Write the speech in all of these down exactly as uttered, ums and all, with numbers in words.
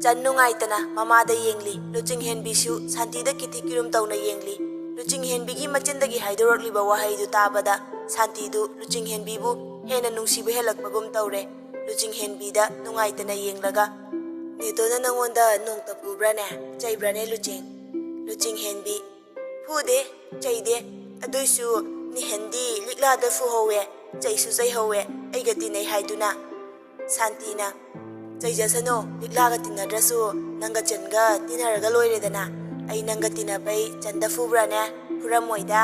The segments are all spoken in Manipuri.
ꯆꯟ ꯅꯨꯡꯉꯥꯏꯇꯅ ꯃꯃꯥꯗ ꯌꯦꯡꯂꯤ꯫ ꯂꯨꯆꯤꯡꯍꯦꯟꯕꯤꯁꯨ ꯁꯥꯟꯇꯤꯗ ꯀꯤꯊꯤ ꯀꯤꯔꯨꯝ ꯇꯧꯅ ꯌꯦꯡꯂꯤ꯫ ꯂꯨꯆꯤꯡꯍꯦꯟꯕꯤꯒꯤ ꯃꯆꯤꯟꯗꯒꯤ ꯍꯥꯏꯗꯣꯔꯛꯂꯤꯕ ꯋꯥꯍꯩꯗꯨ ꯇꯥꯕꯗ ꯁꯥꯟꯇꯤꯗꯨ ꯂꯨꯆꯤꯡꯍꯦꯟꯕꯤꯕꯨ ꯍꯦꯟꯅ ꯅꯨꯡꯁꯤꯕ ꯍꯦꯜꯂꯛꯄꯒꯨꯝ ꯇꯧꯔꯦ꯫ ꯂꯨꯆꯤꯡꯍꯦꯟꯕꯤꯗ ꯅꯨꯡꯉꯥꯏꯇꯅ ꯌꯦꯡꯂꯒ, "ꯅꯦꯇꯣꯅ ꯅꯪꯉꯣꯟꯗ ꯅꯣꯡꯇ ꯐꯨꯕ꯭ꯔꯥꯅꯦ? ꯆꯩꯕ꯭ꯔꯥꯅꯦ ꯂꯨꯆꯤꯡ?" ꯂꯨꯆꯤꯡꯍꯦꯟꯕꯤ, "ꯐꯨꯗꯦ, ꯆꯩꯗꯦ꯫ ꯑꯗꯨꯏꯁꯨ ꯅꯤꯍꯟꯗꯤ ꯂꯤꯛꯂꯥꯗ ꯐꯨꯍꯧꯋꯦ, ꯆꯩꯁꯨ ꯆꯩꯍꯧꯋꯦ, ꯑꯩꯒ ꯇꯤꯟꯅꯩ ꯍꯥꯏꯗꯨꯅ꯫" ꯁꯥꯟꯇꯤꯅ, "ꯆꯩꯖꯁꯅꯨ, ꯂꯤꯛꯂꯥꯒ ꯇꯤꯟꯅꯗ꯭ꯔꯁꯨ ꯅꯪꯒ ꯆꯟꯒ ꯇꯤꯟꯅꯔꯒ ꯂꯣꯏꯔꯦꯗꯅ꯫ ꯑꯩ ꯅꯪꯒ ꯇꯤꯟꯅꯕꯩ ꯆꯟꯗ ꯐꯨꯕ꯭ꯔꯥꯅꯦ? ꯐꯨꯔꯝꯃꯣꯏꯗ꯫"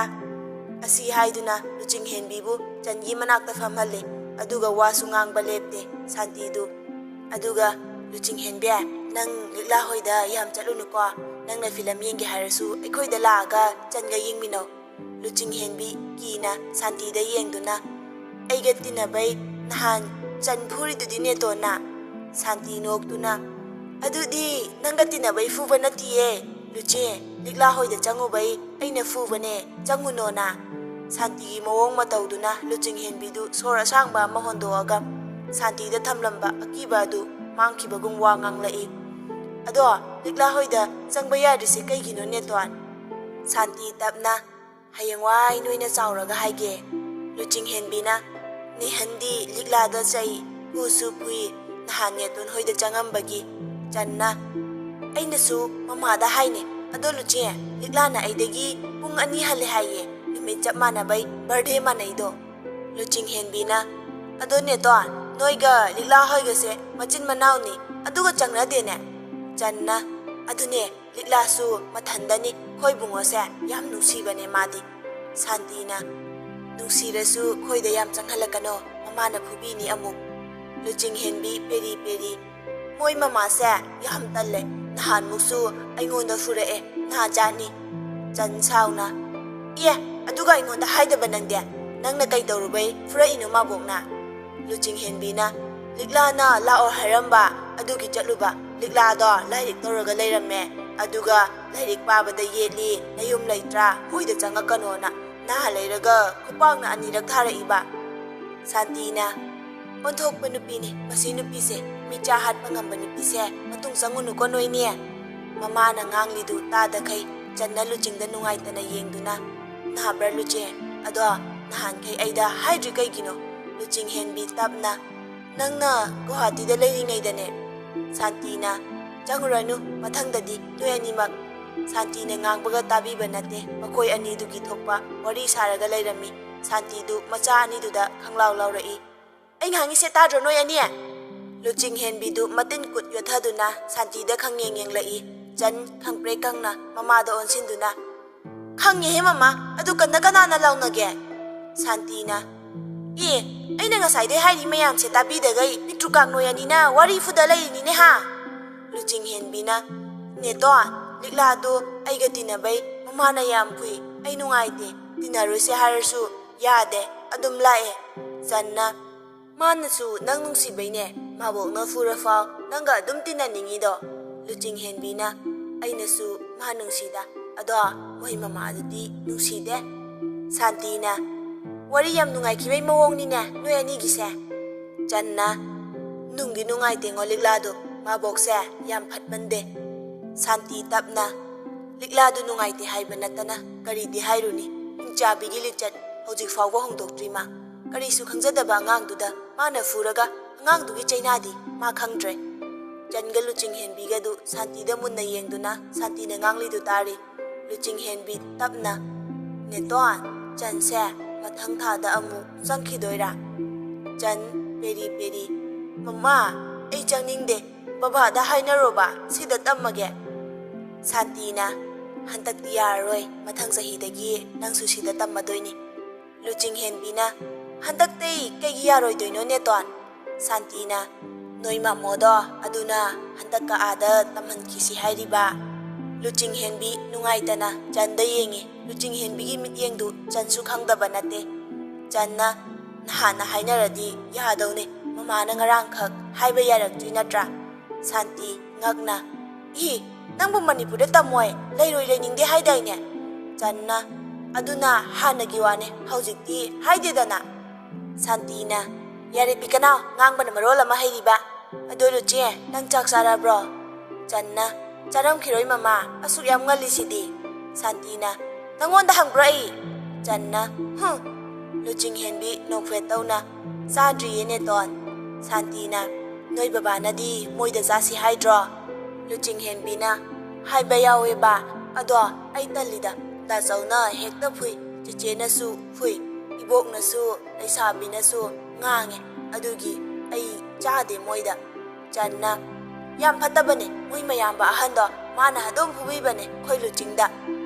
ꯑꯁꯤ ꯍꯥꯏꯗꯨꯅ ꯂꯨꯆꯤꯡꯍꯦꯟꯕꯤꯕꯨ ꯆꯟꯒꯤ ꯃꯅꯥꯛꯇ ꯐꯝꯍꯜꯂꯤ꯫ ꯑꯗꯨꯒ ꯋꯥꯁꯨ ꯉꯥꯡꯕ ꯂꯦꯞꯇꯦ ꯁꯥꯟꯇꯤꯗꯨ꯫ ꯑꯗꯨꯒ, "ꯂꯨꯆꯤꯡꯍꯦꯟꯕꯤ, ꯅꯪ ꯂꯤꯛꯂꯥ ꯍꯣꯏꯗ ꯌꯥꯝ ꯆꯠꯂꯨꯅꯨꯀꯣ꯫ ꯅꯪꯅ ꯐꯤꯂꯝ ꯌꯦꯡꯒꯦ ꯍꯥꯏꯔꯁꯨ ꯑꯩꯈꯣꯏꯗ ꯂꯥꯛꯑꯒ ꯆꯟꯒ ꯌꯦꯡꯃꯤꯟꯅꯧ꯫" ꯂꯨꯆꯤꯡꯍꯦꯟꯕꯤ ꯀꯤꯅ ꯁꯥꯟꯇꯤꯗ ꯌꯦꯡꯗꯨꯅ, "ꯑꯩꯒ ꯇꯤꯟꯅꯕꯩ ꯅꯍꯥꯟ ꯆꯟ ꯐꯨꯔꯤꯗꯨꯗꯤ ꯅꯦꯇꯣꯟꯅ?" ꯁꯥꯟꯇꯤ ꯅꯣꯛꯇꯨꯅ, "ꯑꯗꯨꯗꯤ ꯅꯪꯒ ꯇꯤꯟꯅꯕꯩ ꯐꯨꯕ ꯅꯠꯇꯤꯌꯦ, ꯂꯨꯆꯦ, ꯂꯤꯛꯂꯥ ꯍꯣꯏꯗ ꯆꯪꯉꯨꯕꯩ ꯑꯩꯅ ꯐꯨꯕꯅꯦ, ꯆꯪꯉꯨꯅꯣꯅ꯫" ꯁꯥꯟꯇꯤꯒꯤ ꯃꯑꯣꯡ ꯃꯇꯧꯗꯨꯅ ꯂꯨꯆꯤꯡꯍꯦꯟꯕꯤꯗꯨ ꯁꯣꯔ ꯑꯁꯥꯡꯕ ꯑꯃ ꯍꯣꯟꯗꯣꯛꯑꯒ ꯁꯥꯟꯇꯤꯗ ꯊꯝꯂꯝꯕ ꯑꯀꯤꯕ ꯑꯗꯨ ꯃꯥꯡꯈꯤꯕꯒꯨꯝ ꯋꯥ ꯉꯥꯡꯂꯛꯏ꯫ "ꯑꯗꯣ ꯂꯤꯛꯂꯥ ꯍꯣꯏꯗ ꯆꯪꯕ ꯌꯥꯗ꯭ꯔꯤꯁꯦ ꯀꯩꯒꯤꯅꯣ, ꯅꯦꯇꯣꯟ?" ꯁꯥꯟꯇꯤ ꯇꯞꯅ, "ꯍꯌꯦꯡꯋꯥꯏ ꯅꯣꯏꯅ ꯆꯥꯎꯔꯒ ꯍꯥꯏꯒꯦ꯫" ꯂꯨꯆꯤꯡꯍꯦꯟꯕꯤꯅ, "ꯅꯤꯍꯟꯗꯤ ꯂꯤꯛꯂꯥꯗ ꯆꯩ, ꯐꯨꯁꯨ ꯐꯨꯏ, ꯅꯍꯥꯟ ꯅꯦꯇꯣꯟ ꯍꯣꯏꯗ ꯆꯪꯉꯝꯕꯒꯤ꯫" ꯆꯟꯅ, "ꯑꯩꯅꯁꯨ ꯃꯃꯥꯗ ꯍꯥꯏꯅꯦ, ꯑꯗꯣ ꯂꯨꯆꯦ, ꯂꯤꯛꯂꯥꯅ ꯑꯩꯗꯒꯤ ꯄꯨꯡ ꯑꯅꯤ ꯍꯜꯂꯦ ꯍꯥꯏꯌꯦ, ꯅꯨꯃꯤꯠ ꯆꯞ ꯃꯥꯟꯅꯕꯩ, ꯕꯥꯔꯗꯦ ꯃꯥꯟꯅꯩꯗꯣ꯫" ꯂꯨꯆꯤꯡꯍꯦꯟꯕꯤꯅ, "ꯑꯗꯣ ꯅꯦꯇꯣꯟ, ꯅꯣꯏꯒ ꯂꯤꯛꯂꯥ ꯍꯣꯏꯒꯁꯦ ꯃꯆꯤꯟ ꯃꯅꯥꯎꯅꯤ, ꯑꯗꯨꯒ ꯆꯪꯅꯗꯦꯅꯦ꯫" ꯆꯟꯅ, "ꯑꯗꯨꯅꯦ, ꯂꯤꯛꯂꯥꯁꯨ ꯃꯊꯟꯗꯅꯤ, ꯈꯣꯏ ꯕꯨꯡꯉꯣꯁꯦ ꯌꯥꯝ ꯅꯨꯡꯁꯤꯕꯅꯦ ꯃꯥꯗꯤ꯫" ꯁꯥꯟꯇꯤꯅ, "ꯅꯨꯡꯁꯤꯔꯁꯨ ꯈꯣꯏꯗ ꯌꯥꯝ ꯆꯪꯍꯜꯂꯛꯀꯅꯣ, ꯃꯃꯥꯅ ꯐꯨꯕꯤꯅꯤ ꯑꯃꯨꯛ꯫" ꯂꯨꯆꯤꯡꯍꯦꯟꯕꯤ ꯄꯦꯔꯤ ꯄꯦꯔꯤ, "ꯃꯣꯏ ꯃꯃꯥꯁꯦ ꯌꯥꯝ ꯇꯜꯂꯦ, ꯅꯍꯥꯟꯃꯨꯛꯁꯨ ꯑꯩꯉꯣꯟꯗ ꯐꯨꯔꯛꯑꯦ, ꯅꯍꯥꯟ ꯆꯥꯅꯤ꯫" ꯆꯟ ꯁꯥꯎꯅ, "ꯑꯦ, ꯑꯗꯨꯒ ꯑꯩꯉꯣꯟꯗ ꯍꯥꯏꯗꯕ ꯅꯪꯗꯤ? ꯅꯪꯅ ꯀꯩꯗꯧꯔꯨꯕꯩ ꯐꯨꯔꯛꯏꯅꯣ ꯃꯥꯕꯣꯛꯅ?" ꯂꯨꯆꯤꯡꯍꯦꯟꯕꯤꯅ, "ꯂꯤꯛꯂꯥꯅ ꯂꯥꯛꯑꯣ ꯍꯥꯏꯔꯝꯕ, ꯑꯗꯨꯒꯤ ꯆꯠꯂꯨꯕ꯫ ꯂꯤꯛꯂꯥꯗꯣ ꯂꯥꯏꯔꯤꯛ ꯇꯧꯔꯒ ꯂꯩꯔꯝꯃꯦ, ꯑꯗꯨꯒ ꯂꯥꯏꯔꯤꯛ ꯄꯥꯕꯗ ꯌꯦꯠꯂꯤ, ꯅꯌꯨꯝ ꯂꯩꯇ꯭ꯔꯥ, ꯃꯣꯏꯗ ꯆꯪꯉꯛꯀꯅꯣꯅ ꯅꯍꯥ ꯂꯩꯔꯒ ꯈꯨꯄꯥꯛꯅ ꯑꯅꯤꯔꯛ ꯊꯥꯔꯛꯏꯕ꯫" ꯁꯥꯟꯇꯤꯅ, ꯑꯣꯟꯊꯣꯛꯄ ꯅꯨꯄꯤꯅꯤ ꯃꯁꯤ ꯅꯨꯄꯤꯁꯦ꯫ ꯃꯤꯆꯥ ꯍꯥꯠꯄ ꯉꯝꯕ ꯅꯨꯄꯤꯁꯦ ꯃꯇꯨꯡ ꯆꯪꯉꯨꯅꯨꯀꯣ ꯅꯣꯏꯅꯤ꯫ ꯃꯃꯥꯅ ꯉꯥꯡꯂꯤꯗꯨ ꯇꯥꯗꯈꯩ ꯆꯟꯅ ꯂꯨꯆꯤꯡꯗ ꯅꯨꯡꯉꯥꯏꯇꯅ ꯌꯦꯡꯗꯨꯅ, "ꯅꯥꯕ꯭ꯔꯥ ꯂꯨꯆꯦ? ꯑꯗꯣ ꯅꯍꯥꯟꯈꯩ ꯑꯩꯗ ꯍꯥꯏꯗ꯭ꯔꯤ ꯀꯩꯒꯤꯅꯣ?" ꯂꯨꯆꯤꯡ ꯍꯦꯟꯕꯤ ꯇꯞꯅ, "ꯅꯪꯅ ꯒꯨꯋꯥꯍꯥꯇꯤꯗ ꯂꯩꯔꯤꯉꯩꯗꯅꯦ꯫" ꯁꯥꯟꯇꯤꯅ, "ꯆꯪꯉꯨꯔꯅꯨ, ꯃꯊꯪꯗꯗꯤ ꯅꯣꯏ ꯑꯅꯤꯃꯛ꯫" ꯁꯥꯟꯇꯤꯅ ꯉꯥꯡꯕꯒ ꯇꯥꯕꯤꯕ ꯅꯠꯇꯦ꯫ ꯃꯈꯣꯏ ꯑꯅꯤꯗꯨꯒꯤ ꯊꯣꯛꯄ ꯋꯥꯔꯤ ꯁꯥꯔꯒ ꯂꯩꯔꯝꯃꯤ꯫ ꯁꯥꯟꯇꯤꯗꯨ ꯃꯆꯥ ꯑꯅꯤꯗꯨꯗ ꯈꯪꯂꯥꯎ ꯂꯥꯎꯔꯛꯏ꯫ "ꯑꯩ ꯉꯥꯡꯉꯤꯁꯦ ꯇꯥꯗ꯭ꯔꯣ ꯅꯣꯏ ꯑꯅꯤ?" ꯂꯨꯆꯤꯡ ꯍꯦꯟꯕꯤꯗꯨ ꯃꯇꯤꯟ ꯀꯨꯠ ꯌꯣꯠꯊꯗꯨꯅ ꯁꯥꯟꯇꯤꯗ ꯈꯪꯌꯦꯡ ꯌꯦꯡꯂꯛꯏ꯫ ꯆꯟ ꯈꯪꯄ꯭ꯔꯦꯛ ꯈꯪꯅ ꯃꯃꯥꯗ ꯑꯣꯟꯁꯤꯟꯗꯨꯅ, "ꯈꯪꯉꯦꯍꯦ ꯃꯃꯥ, ꯑꯗꯨ ꯀꯟꯅ ꯀꯅꯥꯅ ꯂꯥꯎꯅꯒꯦ?" ꯁꯥꯟꯇꯤꯅ, "ꯑꯦ, ꯑꯩꯅ ꯉꯁꯥꯏꯗꯩ ꯍꯥꯏꯔꯤ ꯃꯌꯥꯝꯁꯦ ꯇꯥꯕꯤꯗꯒꯩ ꯄꯤꯛꯇ꯭ꯔꯨꯀꯥꯛ ꯅꯣꯏ ꯑꯅꯤꯅ ꯋꯥꯔꯤ ꯐꯨꯗ ꯂꯩꯔꯤꯅꯤꯅꯦ ꯍꯥ?" ꯂꯨꯆꯤꯡ ꯍꯦꯟꯕꯤꯅ, "ꯅꯦꯇꯣꯟ, ꯂꯤꯛꯂꯥꯗꯨ ꯑꯩꯒ ꯇꯤꯟꯅꯕꯩ ꯃꯃꯥꯅ ꯌꯥꯝ ꯐꯨꯏ꯫ ꯑꯩ ꯅꯨꯡꯉꯥꯏꯇꯦ꯫ ꯇꯤꯟꯅꯔꯣꯏꯁꯦ ꯍꯥꯏꯔꯁꯨ ꯌꯥꯗꯦ꯫ ꯑꯗꯨꯝ ꯂꯥꯛꯑꯦ꯫" ꯆꯟꯅ, "ꯃꯥꯅꯁꯨ ꯅꯪ ꯅꯨꯡꯁꯤꯕꯩꯅꯦ ꯃꯥꯕꯣꯛꯅ ꯐꯨꯔꯐꯥꯎ ꯅꯪꯒ ꯑꯗꯨꯝ ꯇꯤꯟꯅꯅꯤꯡꯉꯤꯗꯣ꯫" ꯂꯨꯆꯤꯡ ꯍꯦꯟꯕꯤꯅ, "ꯑꯩꯅꯁꯨ ꯃꯥ ꯅꯨꯡꯁꯤꯗ, ꯑꯗꯣ ꯃꯣꯏ ꯃꯃꯥꯗꯨꯗꯤ ꯅꯨꯡꯁꯤꯗꯦ꯫" ꯁꯥꯟꯇꯤꯅ, "ꯋꯥꯔꯤ ꯌꯥꯝ ꯅꯨꯡꯉꯥꯏꯈꯤꯕꯩ ꯃꯑꯣꯡꯅꯤꯅꯦ ꯅꯣꯏ ꯑꯅꯤꯒꯤꯁꯦ꯫" ꯆꯟꯅ, "ꯅꯨꯡꯗꯤ ꯅꯨꯡꯉꯥꯏꯇꯦꯉꯣ ꯂꯤꯛꯂꯥꯗꯣ, ꯃꯥꯕꯣꯛꯁꯦ ꯌꯥꯝ ꯐꯠꯃꯟꯗꯦ꯫" ꯁꯥꯟꯇꯤ ꯇꯞꯅ, "ꯂꯤꯛꯂꯥꯗꯨ ꯅꯨꯡꯉꯥꯏꯇꯦ ꯍꯥꯏꯕ ꯅꯠꯇꯅ ꯀꯔꯤꯗꯤ ꯍꯥꯏꯔꯨꯅꯤ? ꯍꯤꯡꯆꯥꯕꯤꯒꯤ ꯂꯤꯆꯠ ꯍꯧꯖꯤꯛ ꯐꯥꯎꯕ ꯍꯣꯡꯗꯣꯛꯇ꯭ꯔꯤ ꯃꯥ꯫ ꯀꯔꯤꯁꯨ ꯈꯪꯖꯗꯕ ꯑꯉꯥꯡꯗꯨꯗ ꯃꯥꯅ ꯐꯨꯔꯒ ꯑꯉꯥꯡꯗꯨꯒꯤ ꯆꯩꯅꯥꯗꯤ ꯃꯥ ꯈꯪꯗ꯭ꯔꯦ꯫" ꯆꯟꯒ ꯂꯨꯆꯤꯡ ꯍꯦꯟꯕꯤꯒꯗꯨ ꯁꯥꯟꯇꯤꯗ ꯃꯨꯟꯅ ꯌꯦꯡꯗꯨꯅ ꯁꯥꯟꯇꯤꯅ ꯉꯥꯡꯂꯤꯗꯨ ꯇꯥꯔꯤ꯫ ꯂꯨꯆꯤꯡ ꯍꯦꯟꯕꯤ ꯇꯞꯅ, "ꯅꯦꯇꯣꯟ, ꯆꯟꯁꯦ ꯃꯊꯪ ꯊꯥꯗ ꯑꯃꯨꯛ ꯆꯪꯈꯤꯗꯣꯏꯔꯥ?" ꯆꯟ, ꯄꯦꯔꯤ ꯄꯦꯔꯤ, "ꯃꯃꯥ, ꯑꯩ ꯆꯪꯅꯤꯡꯗꯦ꯫ ꯕꯕꯥꯗ ꯍꯥꯏꯅꯔꯣꯕ, ꯁꯤꯗ ꯇꯝꯃꯒꯦ꯫" ꯁꯥꯟꯇꯤꯅ, "ꯍꯟꯗꯛꯇꯤ ꯌꯥꯔꯔꯣꯏ, ꯃꯊꯪ ꯆꯍꯤꯗꯒꯤ ꯅꯪꯁꯨ ꯁꯤꯗ ꯇꯝꯃꯗꯣꯏꯅꯤ꯫" ꯂꯨꯆꯤꯡ ꯍꯦꯟꯕꯤꯅ, "ꯍꯟꯗꯛꯇꯩ ꯀꯩꯒꯤ ꯌꯥꯔꯣꯏꯗꯣꯏꯅꯣ ꯅꯦꯇꯣꯟ?" ꯁꯥꯟꯇꯤꯅ, "ꯅꯣꯏ ꯃꯥꯃꯣꯗꯣ ꯑꯗꯨꯅ ꯍꯟꯗꯛꯀ ꯑꯥꯗ ꯇꯝꯍꯟꯈꯤꯁꯤ ꯍꯥꯏꯔꯤꯕ꯫" ꯂꯨꯆꯤꯡ ꯍꯦꯟꯕꯤ ꯅꯨꯡꯉꯥꯏꯇꯅ ꯆꯟꯗ ꯌꯦꯡꯉꯤ꯫ ꯂꯨꯆꯤꯡ ꯍꯦꯟꯕꯤꯒꯤ ꯃꯤꯠꯌꯦꯡꯗꯨ ꯆꯟꯁꯨ ꯈꯪꯗꯕ ꯅꯠꯇꯦ꯫ ꯆꯟꯅ, "ꯅꯍꯥꯟꯅ ꯍꯥꯏꯅꯔꯗꯤ ꯌꯥꯗꯧꯅꯦ, ꯃꯃꯥꯅ ꯉꯔꯥꯡꯈꯛ ꯍꯥꯏꯕ ꯌꯥꯔꯛꯇ꯭ꯔꯤ ꯅꯠꯇ꯭ꯔꯥ?" ꯁꯥꯟꯇꯤ ꯉꯛꯅ, "ꯏ, ꯅꯪꯕꯨ ꯃꯅꯤꯄꯨꯔꯗ ꯇꯝꯃꯣꯏ, ꯂꯩꯔꯣꯏ ꯂꯩꯅꯤꯡꯗꯦ ꯍꯥꯏꯗꯥꯏꯅꯦ?" ꯆꯟꯅ, "ꯑꯗꯨꯅ ꯍꯥꯟꯅꯒꯤ ꯋꯥꯅꯦ, ꯍꯧꯖꯤꯛꯇꯤ ꯍꯥꯏꯗꯦꯗꯅ꯫" ꯁꯥꯟꯇꯤꯅ, ꯌꯥꯔꯦ ꯄꯤꯀꯅꯥꯎ, ꯉꯥꯡꯕꯅ ꯃꯔꯣꯜ ꯑꯃ ꯍꯩꯔꯤꯕ꯫ ꯑꯗꯣ ꯂꯨꯆꯦ, ꯅꯪ ꯆꯥꯛ ꯆꯥꯔꯕ꯭ꯔꯣ? ꯆꯟꯅ, ꯆꯥꯔꯝꯈꯤꯔꯣꯏ ꯃꯃꯥ, ꯑꯁꯨꯛ ꯌꯥꯝ ꯉꯜꯂꯤꯁꯤꯗꯤ꯫ ꯁꯥꯟꯇꯤꯅ, ꯅꯪꯉꯣꯟꯗ ꯍꯪꯕ꯭ꯔꯣ ꯑꯩ? ꯆꯟꯅ, ꯍꯨꯝ꯫ ꯂꯨꯆꯤꯡ ꯍꯦꯟꯕꯤ ꯅꯣꯛꯐꯦꯠ ꯇꯧꯅ, ꯆꯥꯗ꯭ꯔꯤꯌꯦ ꯅꯦꯇꯣꯟ꯫ ꯁꯥꯟꯇꯤꯅ, ꯅꯣꯏ ꯕꯕꯥꯅꯗꯤ ꯃꯣꯏꯗ ꯆꯥꯁꯤ ꯍꯥꯏꯗ꯭ꯔꯣ? ꯂꯨꯆꯤꯡ ꯍꯦꯟꯕꯤꯅ, ꯍꯥꯏꯕ ꯌꯥꯎꯋꯦꯕ, ꯑꯗꯣ ꯑꯩ ꯇꯜꯂꯤꯗ, ꯗꯥꯆꯧꯅ ꯍꯦꯛꯇ ꯐꯨꯏ, ꯆꯦꯆꯦꯅꯁꯨ ꯐꯨꯏ, ꯏꯕꯣꯛꯅꯁꯨ, ꯂꯩꯁꯥꯕꯤꯅꯁꯨ ꯉꯥꯡꯉꯦ, ꯑꯗꯨꯒꯤ ꯑꯩ ꯆꯥꯗꯦ ꯃꯣꯏꯗ꯫ ꯆꯟꯅ, ꯌꯥꯝ ꯐꯠꯇꯕꯅꯦ ꯃꯣꯏ ꯃꯌꯥꯝꯕ ꯑꯍꯟꯗꯣ, ꯃꯥꯅ ꯑꯗꯨꯝ ꯐꯨꯕꯤꯕꯅꯦ ꯑꯩꯈꯣꯏ ꯂꯨꯆꯤꯡꯗ꯫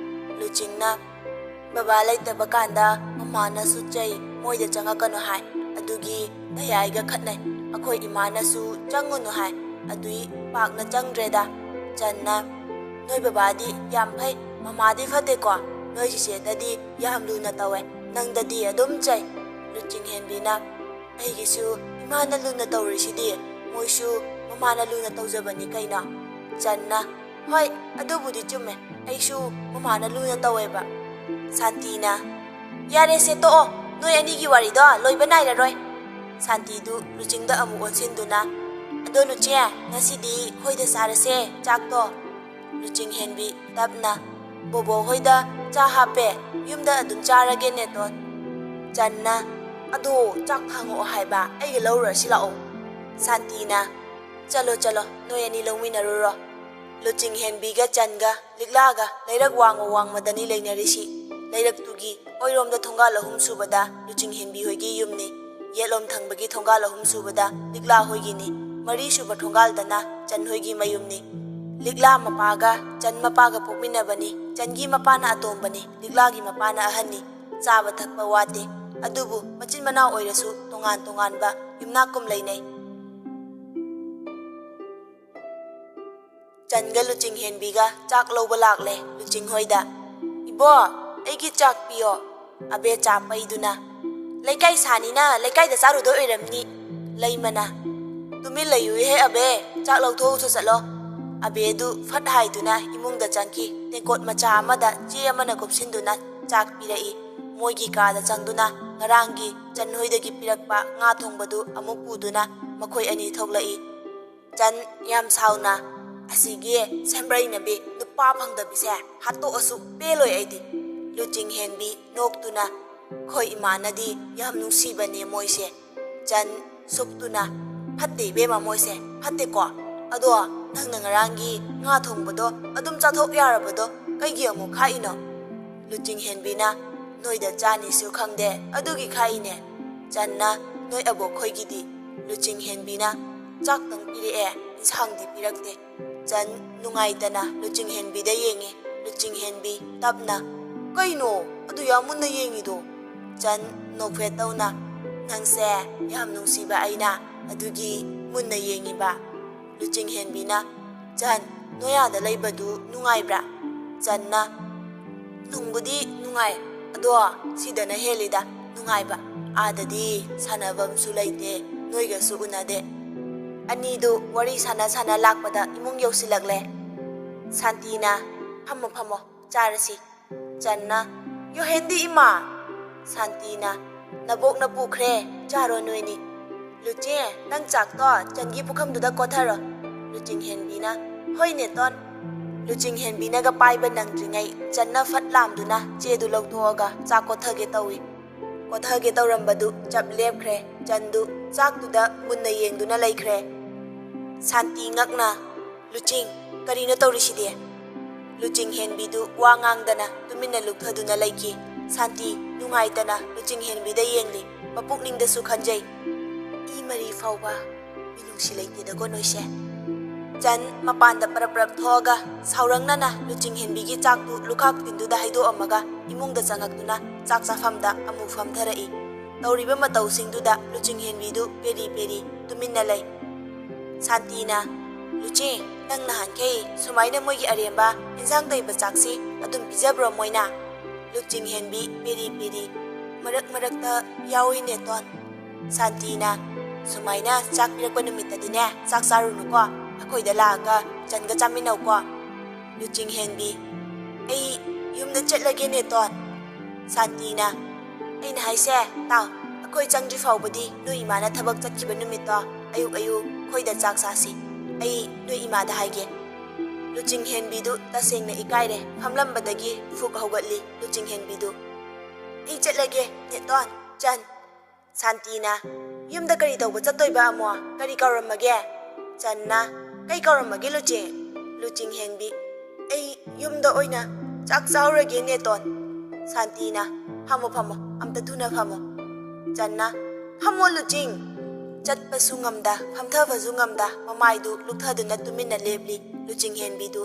ꯂꯨꯆꯤꯡꯅ, ꯕꯕꯥ ꯂꯩꯇꯕ ꯀꯥꯟꯗ ꯃꯃꯥꯅꯁꯨ ꯆꯩ, ꯃꯣꯏꯗ ꯆꯪꯉꯛꯀꯅꯨ ꯍꯥꯏ, ꯑꯗꯨꯒꯤ ꯗꯌꯥꯏꯒ ꯈꯠꯅꯩ, ꯑꯩꯈꯣꯏ ꯏꯃꯥꯅꯁꯨ ꯆꯪꯉꯨꯅꯨ ꯍꯥꯏ, ꯑꯗꯨꯏ ꯄꯥꯛꯅ ꯆꯪꯗ꯭ꯔꯦꯗ꯫ ꯆꯟꯅ, ꯅꯣꯏ ꯕꯕꯥꯗꯤ ꯌꯥꯝ ꯐꯩ, ꯃꯃꯥꯗꯤ ꯐꯠꯇꯦꯀꯣ, ꯅꯣꯏ ꯆꯤꯆꯦꯗꯗꯤ ꯌꯥꯝ ꯂꯨꯅ ꯇꯧꯋꯦ, ꯅꯪꯗꯗꯤ ꯑꯗꯨꯝ ꯆꯩ꯫ ꯂꯨꯆꯤꯡ ꯍꯦꯟꯕꯤꯅ, ꯑꯩꯒꯤꯁꯨ ꯏꯃꯥꯅ ꯂꯨꯅ ꯇꯧꯔꯤꯁꯤꯗꯤ, ꯃꯣꯏꯁꯨ ꯃꯃꯥꯅ ꯂꯨꯅ ꯇꯧꯖꯕꯅꯤ ꯀꯩꯅꯣ꯫ ꯆꯟꯅ, ꯍꯣꯏ, ꯑꯗꯨꯕꯨꯗꯤ ꯆꯨꯝꯃꯦ, ꯑꯩꯁꯨ ꯃꯃꯥꯅ ꯂꯨꯅ ꯇꯧꯋꯦꯕ꯫ ꯁꯥꯟꯇꯤꯅ, ꯌꯥꯔꯦꯁꯦ ꯇꯣꯛꯑꯣ, ꯅꯣꯏ ꯑꯅꯤꯒꯤ ꯋꯥꯔꯤꯗꯣ ꯂꯣꯏꯕ ꯅꯥꯏꯔꯔꯣꯏ꯫ ꯁꯥꯟꯇꯤꯗꯨ ꯂꯨꯆꯤꯡꯗ ꯑꯃꯨꯛ ꯑꯣꯟꯁꯤꯟꯗꯨꯅ, ꯑꯗꯣ ꯂꯨꯆꯦ, ꯉꯁꯤꯗꯤ ꯈꯣꯏꯗ ꯆꯥꯔꯁꯦ ꯆꯥꯛꯇꯣ꯫ ꯂꯨꯆꯤꯡ ꯍꯦꯟꯕꯤ ꯇꯞꯅ, ꯕꯣꯕꯣ ꯍꯣꯏꯗ ꯆꯥ ꯍꯥꯞꯄꯦ, ꯌꯨꯝꯗ ꯑꯗꯨꯝ ꯆꯥꯔꯒꯦ ꯅꯦꯇꯣꯟ꯫ ꯆꯟꯅ, ꯑꯗꯣ ꯆꯥꯛ ꯊꯥꯡꯉꯛꯑꯣ ꯍꯥꯏꯕ, ꯑꯩꯒ ꯂꯧꯔꯨꯔꯁꯤ ꯂꯥꯛꯑꯣ꯫ ꯁꯥꯟꯇꯤꯅ, ꯆꯠꯂꯣ ꯆꯠꯂꯣ, ꯅꯣꯏ ꯑꯅꯤ ꯂꯧꯃꯤꯟꯅꯔꯨꯔꯣ꯫ ꯂꯨꯆꯤꯡ ꯍꯦꯟꯕꯤꯒ ꯆꯟꯒ ꯂꯤꯛꯂꯥꯒ ꯂꯩꯔꯛ ꯋꯥꯡꯃ ꯋꯥꯡꯃꯗꯅꯤ ꯂꯩꯅꯔꯤꯁꯤ꯫ ꯂꯩꯔꯛꯇꯨꯒꯤ ꯑꯣꯏꯔꯣꯝꯗ ꯊꯣꯡꯒꯥꯜ ꯑꯍꯨꯝ ꯁꯨꯕꯗ ꯂꯨꯆꯤꯡ ꯍꯦꯟꯕꯤ ꯍꯣꯏꯒꯤ ꯌꯨꯝꯅꯤ꯫ ꯌꯦꯠꯂꯣꯝ ꯊꯪꯕꯒꯤ ꯊꯣꯡꯒꯥꯜ ꯑꯍꯨꯝ ꯁꯨꯕꯗ ꯂꯤꯛꯂꯥ ꯍꯣꯏꯒꯤꯅꯤ꯫ ꯃꯔꯤ ꯁꯨꯕ ꯊꯣꯡꯒꯥꯜꯗꯅ ꯆꯟ ꯍꯣꯏꯒꯤ ꯃꯌꯨꯝꯅꯤ꯫ ꯂꯤꯛꯂꯥ ꯃꯄꯥꯒ ꯆꯟ ꯃꯄꯥꯒ ꯄꯣꯛꯃꯤꯟꯅꯕꯅꯤ꯫ ꯆꯟꯒꯤ ꯃꯄꯥꯅ ꯑꯇꯣꯝꯕꯅꯤ, ꯂꯤꯛꯂꯥꯒꯤ ꯃꯄꯥꯅ ꯑꯍꯟꯅꯤ꯫ ꯆꯥꯕ ꯊꯛꯄ ꯋꯥꯠꯇꯦ꯫ ꯑꯗꯨꯕꯨ ꯃꯆꯤꯟ ꯃꯅꯥꯎ ꯑꯣꯏꯔꯁꯨ ꯇꯣꯉꯥꯟ ꯇꯣꯉꯥꯟꯕ ꯌꯨꯝꯅꯥꯛꯀꯨꯝ ꯂꯩꯅꯩ꯫ ꯆꯟꯒ ꯂꯨꯆꯤꯡ ꯍꯦꯟꯕꯤꯒ ꯆꯥꯛ ꯂꯧꯕ ꯂꯥꯛꯂꯦ ꯂꯨꯆꯤꯡ ꯍꯣꯏꯗ꯫ "ꯏꯕꯣ, ꯑꯩꯒꯤ ꯆꯥꯛ ꯄꯤꯌꯣ", ꯑꯕꯦ ꯆꯥ ꯄꯩꯗꯨꯅ꯫ "ꯂꯩꯀꯥꯏ ꯁꯥꯅꯤꯅ ꯂꯩꯀꯥꯏꯗ ꯆꯥꯔꯨꯗꯣꯏ ꯑꯣꯏꯔꯝꯅꯤ", ꯂꯩꯃꯅ꯫ "ꯇꯨꯃꯤꯟ ꯂꯩꯌꯨꯍꯦ ꯑꯕꯦ, ꯆꯥꯛ ꯂꯧꯊꯣꯛꯎꯆꯣ ꯆꯠꯂꯣ", ꯑꯕꯦꯗꯨ ꯐꯠ ꯍꯥꯏꯗꯨꯅ ꯏꯃꯨꯡꯗ ꯆꯪꯈꯤ꯫ ꯇꯦꯡꯀꯣꯠ ꯃꯆꯥ ꯑꯃꯗ ꯆꯦ ꯑꯃꯅ ꯀꯨꯞꯁꯤꯟꯗꯨꯅ ꯆꯥꯛ ꯄꯤꯔꯛꯏ꯫ ꯃꯣꯏꯒꯤ ꯀꯥꯗ ꯆꯪꯗꯨꯅ ꯉꯔꯥꯡꯒꯤ ꯆꯟ ꯍꯣꯏꯗꯒꯤ ꯄꯤꯔꯛꯄ ꯉꯥ ꯊꯣꯡꯕꯗꯨ ꯑꯃꯨꯛ ꯄꯨꯗꯨꯅ ꯃꯈꯣꯏ ꯑꯅꯤ ꯊꯣꯛꯂꯛꯏ꯫ ꯆꯟ ꯌꯥꯝ ꯁꯥꯎꯅ, "ꯑꯁꯤꯒꯤ ꯁꯦꯝꯕ꯭ꯔꯩꯅꯕꯤ ꯅꯨꯄꯥ ꯐꯪꯗꯕꯤꯁꯦ ꯍꯥꯠꯇꯣꯛꯑꯁꯨ ꯄꯦꯜꯂꯣꯏ ꯑꯩꯗꯤ"꯫ ꯂꯨꯆꯤꯡ ꯍꯦꯟꯕꯤ ꯅꯣꯛꯇꯨꯅ, "ꯈꯣꯏ ꯏꯃꯥꯅꯗꯤ ꯌꯥꯝ ꯅꯨꯡꯁꯤꯕꯅꯦ ꯃꯣꯏꯁꯦ"꯫ ꯆꯟ ꯁꯨꯛꯇꯨꯅ, "ꯐꯠꯇꯦ ꯏꯕꯦꯝꯃ ꯃꯣꯏꯁꯦ, ꯐꯠꯇꯦꯀꯣ꯫ ꯑꯗꯣ ꯅꯪꯅ ꯉꯔꯥꯡꯒꯤ ꯉꯥ ꯊꯣꯡꯕꯗꯣ ꯑꯗꯨꯝ ꯆꯥꯊꯣꯛ ꯌꯥꯔꯕꯗꯣ ꯀꯩꯒꯤ ꯑꯃꯨꯛ ꯈꯥꯛꯏꯅꯣ?" ꯂꯨꯆꯤꯡ ꯍꯦꯟꯕꯤꯅ, "ꯅꯣꯏꯗ ꯆꯥꯅꯤꯁꯨ ꯈꯪꯗꯦ, ꯑꯗꯨꯒꯤ ꯈꯥꯛꯏꯅꯦ"꯫ ꯆꯟꯅ, "ꯅꯣꯏ ꯑꯕꯣꯛꯈꯣꯏꯒꯤꯗꯤ?" ꯂꯨꯆꯤꯡ ꯍꯦꯟꯕꯤꯅ, "ꯆꯥꯛꯇꯪ ꯄꯤꯔꯛꯑꯦ, ꯏꯟꯁꯥꯡꯗꯤ ꯄꯤꯔꯛꯇꯦ"꯫ ꯆꯟ ꯅꯨꯡꯉꯥꯏꯇꯅ ꯂꯨꯆꯤꯡ ꯍꯦꯟꯕꯤꯗ ꯌꯦꯡꯉꯤ꯫ ꯂꯨꯆꯤꯡ ꯍꯦꯟꯕꯤ ꯇꯞꯅ, "ꯀꯩꯅꯣ ꯑꯗꯨ ꯌꯥꯝ ꯃꯨꯟꯅ ꯌꯦꯡꯉꯤꯗꯣ?" ꯆꯟ ꯅꯣꯛꯐꯦꯠ ꯇꯧꯅ, "ꯅꯪꯁꯦ ꯌꯥꯝ ꯅꯨꯡꯁꯤꯕ ꯑꯩꯅ ꯑꯗꯨꯒꯤ ꯃꯨꯟꯅ ꯌꯦꯡꯉꯤꯕ"꯫ ꯂꯨꯆꯤꯡ ꯍꯦꯟꯕꯤꯅ, "ꯆꯟ, ꯅꯣꯏ ꯑꯥꯗ ꯂꯩꯕꯗꯨ ꯅꯨꯡꯉꯥꯏꯕ꯭ꯔꯥ?" ꯆꯟꯅ, "ꯅꯨꯡꯕꯨꯗꯤ ꯅꯨꯡꯉꯥꯏ, ꯑꯗꯣ ꯁꯤꯗꯅ ꯍꯦꯜꯂꯤꯗ ꯅꯨꯡꯉꯥꯏꯕ꯫ ꯑꯥꯗꯗꯤ ꯁꯥꯟꯅꯐꯝꯁꯨ ꯂꯩꯇꯦ, ꯅꯣꯏꯒꯁꯨ ꯎꯅꯗꯦ"꯫ ꯑꯅꯤꯗꯨ ꯋꯥꯔꯤ ꯁꯥꯟꯅ ꯁꯥꯟꯅ ꯂꯥꯛꯄꯗ ꯏꯃꯨꯡ ꯌꯧꯁꯤꯜꯂꯛꯂꯦ꯫ ꯁꯥꯟꯇꯤꯅ, "ꯐꯝꯃꯣ, ꯐꯝꯃꯣ, ꯆꯥꯔꯁꯤ"꯫ ꯆꯟꯅ, "ꯌꯣꯍꯦꯟꯗꯤ ꯏꯃꯥ"꯫ ꯁꯥꯟꯇꯤꯅ, "ꯅꯕꯣꯛꯅ ꯄꯨꯈ꯭ꯔꯦ, ꯆꯥꯔꯣ ꯅꯣꯏꯅꯤ"꯫ "ꯂꯨꯆꯦ, ꯅꯪ ꯆꯥꯛꯇꯣ ꯆꯟꯒꯤ ꯄꯨꯈꯝꯗꯨꯗ ꯀꯣꯊꯔꯣ"꯫ ꯂꯨꯆꯤꯡ ꯍꯦꯟꯕꯤꯅ, "ꯍꯣꯏꯅꯦ ꯇꯣꯟ"꯫ ꯂꯨꯆꯤꯡ ꯍꯦꯟꯕꯤꯅꯒ ꯄꯥꯏꯕ ꯅꯪꯗ꯭ꯔꯤꯉꯩ ꯆꯟꯅ ꯐꯠ ꯂꯥꯝꯗꯨꯅ ꯆꯦꯗꯨ ꯂꯧꯊꯣꯛꯑꯒ ꯆꯥꯛ ꯀꯣꯊꯒꯦ ꯇꯧꯏ꯫ ꯀꯣꯊꯒꯦ ꯇꯧꯔꯝꯕꯗꯨ ꯆꯞ ꯂꯦꯞꯈ꯭ꯔꯦ꯫ ꯆꯟꯗꯨ ꯆꯥꯛꯇꯨꯗ ꯃꯨꯟꯅ ꯌꯦꯡꯗꯨꯅ ꯂꯩꯈ꯭ꯔꯦ꯫ ꯁꯥꯟꯇꯤ ꯉꯛꯅ, "ꯂꯨꯆꯤꯡ, ꯀꯔꯤꯅꯣ ꯇꯧꯔꯤꯁꯤꯗꯤ?" ꯂꯨꯆꯤꯡ ꯍꯦꯟꯕꯤꯗꯨ ꯋꯥ ꯉꯥꯡꯗꯅ ꯇꯨꯃꯤꯟꯅ ꯂꯨꯞꯊꯗꯨꯅ ꯂꯩꯈꯤ꯫ ꯁꯥꯟꯇꯤ ꯅꯨꯡꯉꯥꯏꯇꯅ ꯂꯨꯆꯤꯡ ꯍꯦꯟꯕꯤꯗ ꯌꯦꯡꯂꯤ꯫ ꯃꯄꯨꯛꯅꯤꯡꯗꯁꯨ ꯈꯟꯖꯩ, "ꯏ ꯃꯔꯤ ꯐꯥꯎꯕ ꯃꯤꯅꯨꯡꯁꯤ ꯂꯩꯇꯦꯗꯀꯣ ꯅꯣꯏꯁꯦ"꯫ ꯆꯟ ꯃꯄꯥꯟꯗ ꯄꯔꯞ ꯄꯔꯞ ꯊꯣꯛꯑꯒ ꯁꯥꯎꯔꯪꯅꯅ ꯂꯨꯆꯤꯡ ꯍꯦꯟꯕꯤꯒꯤ ꯆꯥꯛꯇꯨ ꯂꯨꯈꯥꯛ ꯇꯤꯟꯗꯨꯗ ꯍꯩꯗꯣꯛꯑꯝꯃꯒ ꯏꯃꯨꯡꯗ ꯆꯪꯉꯛꯇꯨꯅ ꯆꯥꯛ ꯆꯥꯐꯝꯗ ꯑꯃꯨꯛ ꯐꯝꯊꯔꯛꯏ꯫ ꯇꯧꯔꯤꯕ ꯃꯇꯧꯁꯤꯡꯗꯨꯗ ꯂꯨꯆꯤꯡ ꯍꯦꯟꯕꯤꯗꯨ ꯄꯦꯔꯤ ꯄꯦꯔꯤ ꯇꯨꯃꯤꯟꯅ ꯂꯩ꯫ ꯁꯥꯟꯇꯤꯅ, "ꯂꯨꯆꯦ, ꯅꯪ ꯅꯍꯥꯟꯈꯩ ꯁꯨꯃꯥꯏꯅ ꯃꯣꯏꯒꯤ ꯑꯔꯦꯝꯕ ꯏꯟꯁꯥꯡ ꯇꯩꯕ ꯆꯥꯛꯁꯤ ꯑꯗꯨꯝ ꯄꯤꯖꯕ꯭ꯔꯣ ꯃꯣꯏꯅ?" ꯂꯨꯆꯤꯡ ꯍꯦꯟꯕꯤ ꯄꯦꯔꯤ ꯄꯦꯔꯤ, "ꯃꯔꯛ ꯃꯔꯛꯇ ꯌꯥꯎꯏꯅꯦ ꯇꯣꯟ"꯫ ꯁꯥꯟꯇꯤꯅ, "ꯁꯨꯃꯥꯏꯅ ꯆꯥꯛ ꯄꯤꯔꯛꯄ ꯅꯨꯃꯤꯠꯇꯗꯤꯅꯦ, ꯆꯥꯛ ꯆꯥꯔꯨꯅꯨꯀꯣ, ꯑꯩꯈꯣꯏꯗ ꯂꯥꯛꯑꯒ ꯆꯟꯒ ꯆꯥꯃꯤꯟꯅꯧꯀꯣ"꯫ ꯂꯨꯆꯤꯡ ꯍꯦꯟꯕꯤ, "ꯑꯩ ꯌꯨꯝꯗ ꯆꯠꯂꯒꯦꯅꯦ ꯇꯣꯟ"꯫ ꯁꯥꯟꯇꯤꯅ, ꯑꯩꯅ ꯍꯥꯏꯁꯦ, ꯇꯥꯎ, ꯑꯩꯈꯣꯏ ꯆꯪꯗ꯭ꯔꯤ ꯐꯥꯎꯕꯗꯤ ꯅꯣꯏ ꯏꯃꯥꯅ ꯊꯕꯛ ꯆꯠꯈꯤꯕ ꯅꯨꯃꯤꯠꯇꯣ ꯑꯌꯨꯛ ꯑꯌꯨꯛ ꯑꯩꯈꯣꯏꯗ ꯆꯥꯛ ꯆꯥꯁꯤ꯫ ꯑꯩ ꯅꯣꯏ ꯏꯃꯥꯗ ꯍꯥꯏꯒꯦ꯫ ꯂꯨꯆꯤꯡ ꯍꯦꯟꯕꯤꯗꯨ ꯇꯁꯦꯡꯅ ꯏꯀꯥꯏꯔꯦ꯫ ꯐꯝꯂꯝꯕꯗꯒꯤ ꯐꯨꯛ ꯍꯧꯒꯠꯂꯤ ꯂꯨꯆꯤꯡ ꯍꯦꯟꯕꯤꯗꯨ꯫ "ꯑꯩ ꯆꯠꯂꯒꯦ, ꯅꯦꯇꯣꯟ, ꯆꯟ꯫" ꯁꯥꯟꯇꯤꯅ, "ꯌꯨꯝꯗ ꯀꯔꯤ ꯇꯧꯕ ꯆꯠꯇꯣꯏꯕ ꯑꯃꯨꯛ? ꯀꯔꯤ ꯀꯧꯔꯝꯃꯒꯦ?" ꯆꯟꯅ, "ꯀꯩ ꯀꯧꯔꯝꯃꯒꯦ, ꯂꯨꯆꯤꯡ?" ꯂꯨꯆꯤꯡ ꯍꯦꯟꯕꯤ, "ꯑꯩ ꯌꯨꯝꯗ ꯑꯣꯏꯅ ꯆꯥꯛ ꯆꯥꯔꯨꯔꯒꯦ, ꯅꯦꯇꯣꯟ꯫" ꯁꯥꯟꯇꯤꯅ, "ꯐꯝꯃꯣ, ꯐꯝꯃꯣ, ꯑꯝꯇ ꯊꯨꯅ ꯐꯝꯃꯣ꯫" ꯆꯟꯅ, "ꯐꯝꯃꯣ, ꯂꯨꯆꯤꯡ!" ꯆꯠꯄꯁꯨ ꯉꯝꯗ, ꯐꯝꯊꯕꯁꯨ ꯉꯝꯗ, ꯃꯃꯥꯏꯗꯨ ꯂꯨꯛꯊꯗꯨꯅ ꯇꯨꯃꯤꯟꯅ ꯂꯦꯞꯂꯤ ꯂꯨꯆꯤꯡ ꯍꯦꯟꯕꯤꯗꯨ꯫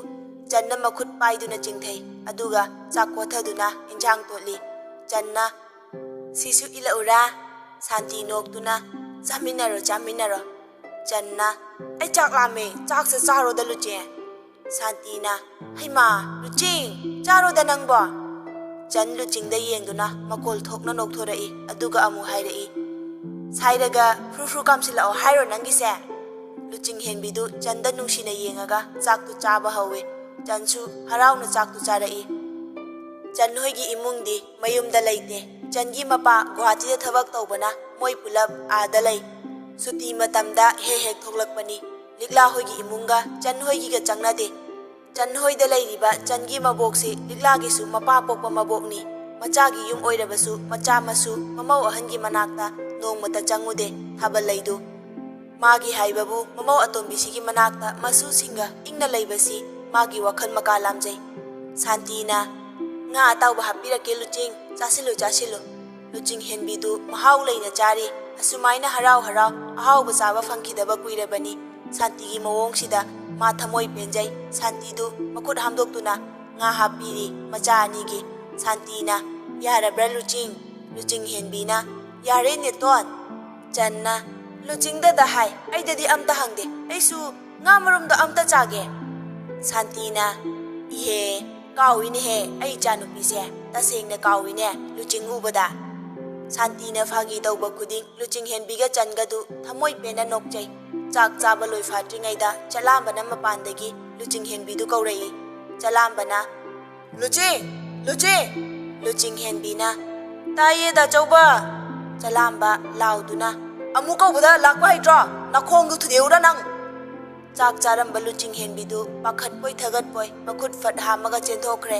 ꯆꯟꯅ ꯃꯈꯨꯠ ꯄꯥꯏꯗꯨꯅ ꯆꯤꯡꯊꯩ, ꯑꯗꯨꯒ ꯆꯥꯛ ꯀꯣꯊꯗꯨꯅ ꯏꯟꯖꯥꯡ ꯇꯣꯠꯂꯤ꯫ ꯆꯟꯅ, "ꯁꯤꯁꯨ ꯏꯜꯂꯛꯎꯔꯥ?" ꯁꯥꯟꯇꯤ ꯅꯣꯛꯇꯨꯅ, "ꯆꯥꯃꯤꯟꯅꯔꯣ, ꯆꯥꯃꯤꯟꯅꯔꯣ꯫" ꯆꯟꯅ, "ꯑꯩ ꯆꯥꯛ ꯂꯥꯝꯃꯦ, ꯆꯥꯛꯁꯦ ꯆꯥꯔꯣꯗ, ꯂꯨꯆꯤꯡ꯫" ꯁꯥꯟꯇꯤꯅ, "ꯍꯩꯃꯥ, ꯂꯨꯆꯤꯡ, ꯆꯥꯔꯣꯗ ꯅꯪꯕꯣ?" ꯆꯟ ꯂꯨꯆꯤꯡꯗ ꯌꯦꯡꯗꯨꯅ ꯃꯀꯣꯜ ꯊꯣꯛꯅ ꯅꯣꯛꯊꯣꯔꯛꯏ, ꯑꯗꯨꯒ ꯑꯃꯨꯛ ꯍꯥꯏꯔꯛꯏ, "ꯁꯥꯏꯔꯒ ꯐ꯭ꯔꯨ ꯐ꯭ꯔꯨ ꯀꯥꯝꯁꯤꯜꯂꯛꯑꯣ ꯍꯥꯏꯔꯣ ꯅꯪꯒꯤꯁꯦ?" ꯂꯨꯆꯤꯡ ꯍꯦꯟꯕꯤꯗꯨ ꯆꯟꯗ ꯅꯨꯡꯁꯤꯅ ꯌꯦꯡꯉꯒ ꯆꯥꯛꯇꯨ ꯆꯥꯕ ꯍꯧꯏ꯫ ꯆꯟꯁꯨ ꯍꯔꯥꯎꯅ ꯆꯥꯛꯇꯨ ꯆꯥꯔꯛꯏ꯫ ꯆꯟ ꯍꯣꯏꯒꯤ ꯏꯃꯨꯡꯗꯤ ꯃꯌꯨꯝꯗ ꯂꯩꯇꯦ꯫ ꯆꯟꯒꯤ ꯃꯄꯥ ꯒꯨꯋꯥꯍꯥꯇꯤꯗ ꯊꯕꯛ ꯇꯧꯕꯅ ꯃꯣꯏ ꯄꯨꯂꯞ ꯑꯥꯗ ꯂꯩ꯫ ꯁꯨꯇꯤ ꯃꯇꯝꯗ ꯍꯦꯛ ꯍꯦꯛ ꯊꯣꯛꯂꯛꯄꯅꯤ꯫ ꯂꯤꯛꯂꯥ ꯍꯣꯏꯒꯤ ꯏꯃꯨꯡꯒ ꯆꯟ ꯍꯣꯏꯒꯤꯒ ꯆꯪꯅꯗꯦ꯫ ꯆꯟ ꯍꯣꯏꯗ ꯂꯩꯔꯤꯕ ꯆꯟꯒꯤ ꯃꯕꯣꯛꯁꯤ ꯂꯤꯛꯂꯥꯒꯤꯁꯨ ꯃꯄꯥ ꯄꯣꯛꯄ ꯃꯕꯣꯛꯅꯤ꯫ ꯃꯆꯥꯒꯤ ꯌꯨꯝ ꯑꯣꯏꯔꯕꯁꯨ ꯃꯆꯥ ꯃꯁꯨ ꯃꯃꯧ ꯑꯍꯟꯒꯤ ꯃꯅꯥꯛꯇ ꯅꯣꯡꯃꯇ ꯆꯪꯉꯨꯗꯦ꯫ ꯊꯥꯕꯜ ꯂꯩꯗꯨ ꯃꯥꯒꯤ ꯍꯥꯏꯕꯕꯨ ꯃꯃꯧ ꯑꯇꯣꯝꯕꯤꯁꯤꯒꯤ ꯃꯅꯥꯛꯇ ꯃꯁꯨꯁꯤꯡꯒ ꯏꯪꯅ ꯂꯩꯕꯁꯤ ꯃꯥꯒꯤ ꯋꯥꯈꯜ ꯃꯀꯥ ꯂꯥꯝꯖꯩ꯫ ꯁꯥꯟꯇꯤꯅ, "ꯉꯥ ꯑꯇꯥꯎꯕ ꯍꯥꯞꯄꯤꯔꯛꯀꯦ ꯂꯨꯆꯤꯡ, ꯆꯥꯁꯤꯜꯂꯨ, ꯆꯥꯁꯤꯜꯂꯨ꯫" ꯂꯨꯆꯤꯡ ꯍꯦꯟꯕꯤꯗꯨ ꯃꯍꯥꯎ ꯂꯩꯅ ꯆꯥꯔꯤ꯫ ꯑꯁꯨꯃꯥꯏꯅ ꯍꯔꯥꯎ ꯍꯔꯥꯎ ꯑꯍꯥꯎꯕ ꯆꯥꯕ ꯐꯪꯈꯤꯗꯕ ꯀꯨꯏꯔꯕꯅꯤ꯫ ꯁꯥꯟꯇꯤꯒꯤ ꯃꯑꯣꯡꯁꯤꯗ ꯃꯥ ꯊꯃꯣꯏ ꯄꯦꯟꯖꯩ꯫ ꯁꯥꯟꯇꯤꯗꯨ ꯃꯈꯨꯠ ꯍꯥꯝꯗꯣꯛꯇꯨꯅ ꯉꯥ ꯍꯥꯞꯄꯤꯔꯤ ꯃꯆꯥ ꯑꯅꯤꯒꯤ꯫ ꯁꯥꯟꯇꯤꯅ, "ꯌꯥꯔꯕ꯭ꯔꯥ ꯂꯨꯆꯤꯡ?" ꯂꯨꯆꯤꯡ ꯍꯦꯟꯕꯤꯅ, "ꯌꯥꯔꯦ ꯅꯦꯇꯣꯟ꯫" ꯆꯟꯅ, "ꯂꯨꯆꯤꯡꯗꯗ ꯍꯥꯏ, ꯑꯩꯗꯗꯤ ꯑꯝꯇ ꯍꯪꯗꯦ꯫ ꯑꯩꯁꯨ ꯉꯥ ꯃꯔꯨꯝꯗꯣ ꯑꯝꯇ ꯆꯥꯒꯦ꯫" ꯁꯥꯟꯇꯤꯅ, "ꯏꯍꯦ, ꯀꯥꯎꯏꯅꯦꯍꯦ, ꯑꯩ ꯏꯆꯥꯅꯨꯄꯤꯁꯦ꯫ ꯇꯁꯦꯡꯅ ꯀꯥꯎꯏꯅꯦ ꯂꯨꯆꯤꯡ ꯎꯕꯗ꯫" ꯁꯥꯟꯇꯤꯅ ꯐꯥꯒꯤ ꯇꯧꯕ ꯈꯨꯗꯤꯡ ꯂꯨꯆꯤꯡ ꯍꯦꯟꯕꯤꯒ ꯆꯟꯒꯗꯨ ꯊꯃꯣꯏ ꯄꯦꯟꯅ ꯅꯣꯛꯆꯩ꯫ ꯆꯥꯛ ꯆꯥꯕ ꯂꯣꯏꯐꯥꯠꯇ꯭ꯔꯤꯉꯩꯗ ꯆꯂꯥꯝꯕꯅ ꯃꯄꯥꯟꯗꯒꯤ ꯂꯨꯆꯤꯡ ꯍꯦꯟꯕꯤꯗꯨ ꯀꯧꯔꯛꯏ꯫ ꯆꯂꯥꯝꯕꯅ, "ꯂꯨꯆꯤꯡ! ꯂꯨꯆꯤꯡ!" ꯂꯨꯆꯤꯡ ꯍꯦꯟꯕꯤꯅ, "ꯇꯥꯏꯌꯦ ꯗꯥꯆꯧꯕ!" ꯆꯂꯥꯝꯕ ꯂꯥꯎꯗꯨꯅ, "ꯑꯃꯨꯛ ꯀꯧꯕꯗ ꯂꯥꯛꯄ ꯍꯩꯇ꯭ꯔꯣ? ꯅꯈꯣꯡꯗꯨ ꯊꯨꯗꯦꯛꯎꯔꯥ ꯅꯪ?" ꯆꯥꯛ ꯆꯥꯔꯝꯕ ꯂꯨꯆꯤꯡꯍꯦꯟꯕꯤꯗꯨ ꯄꯥꯈꯠꯄꯣꯏ ꯊꯒꯠꯄꯣꯏ ꯃꯈꯨꯠ ꯐꯠ ꯍꯥꯝꯃꯒ ꯆꯦꯟꯊꯣꯛꯈ꯭ꯔꯦ꯫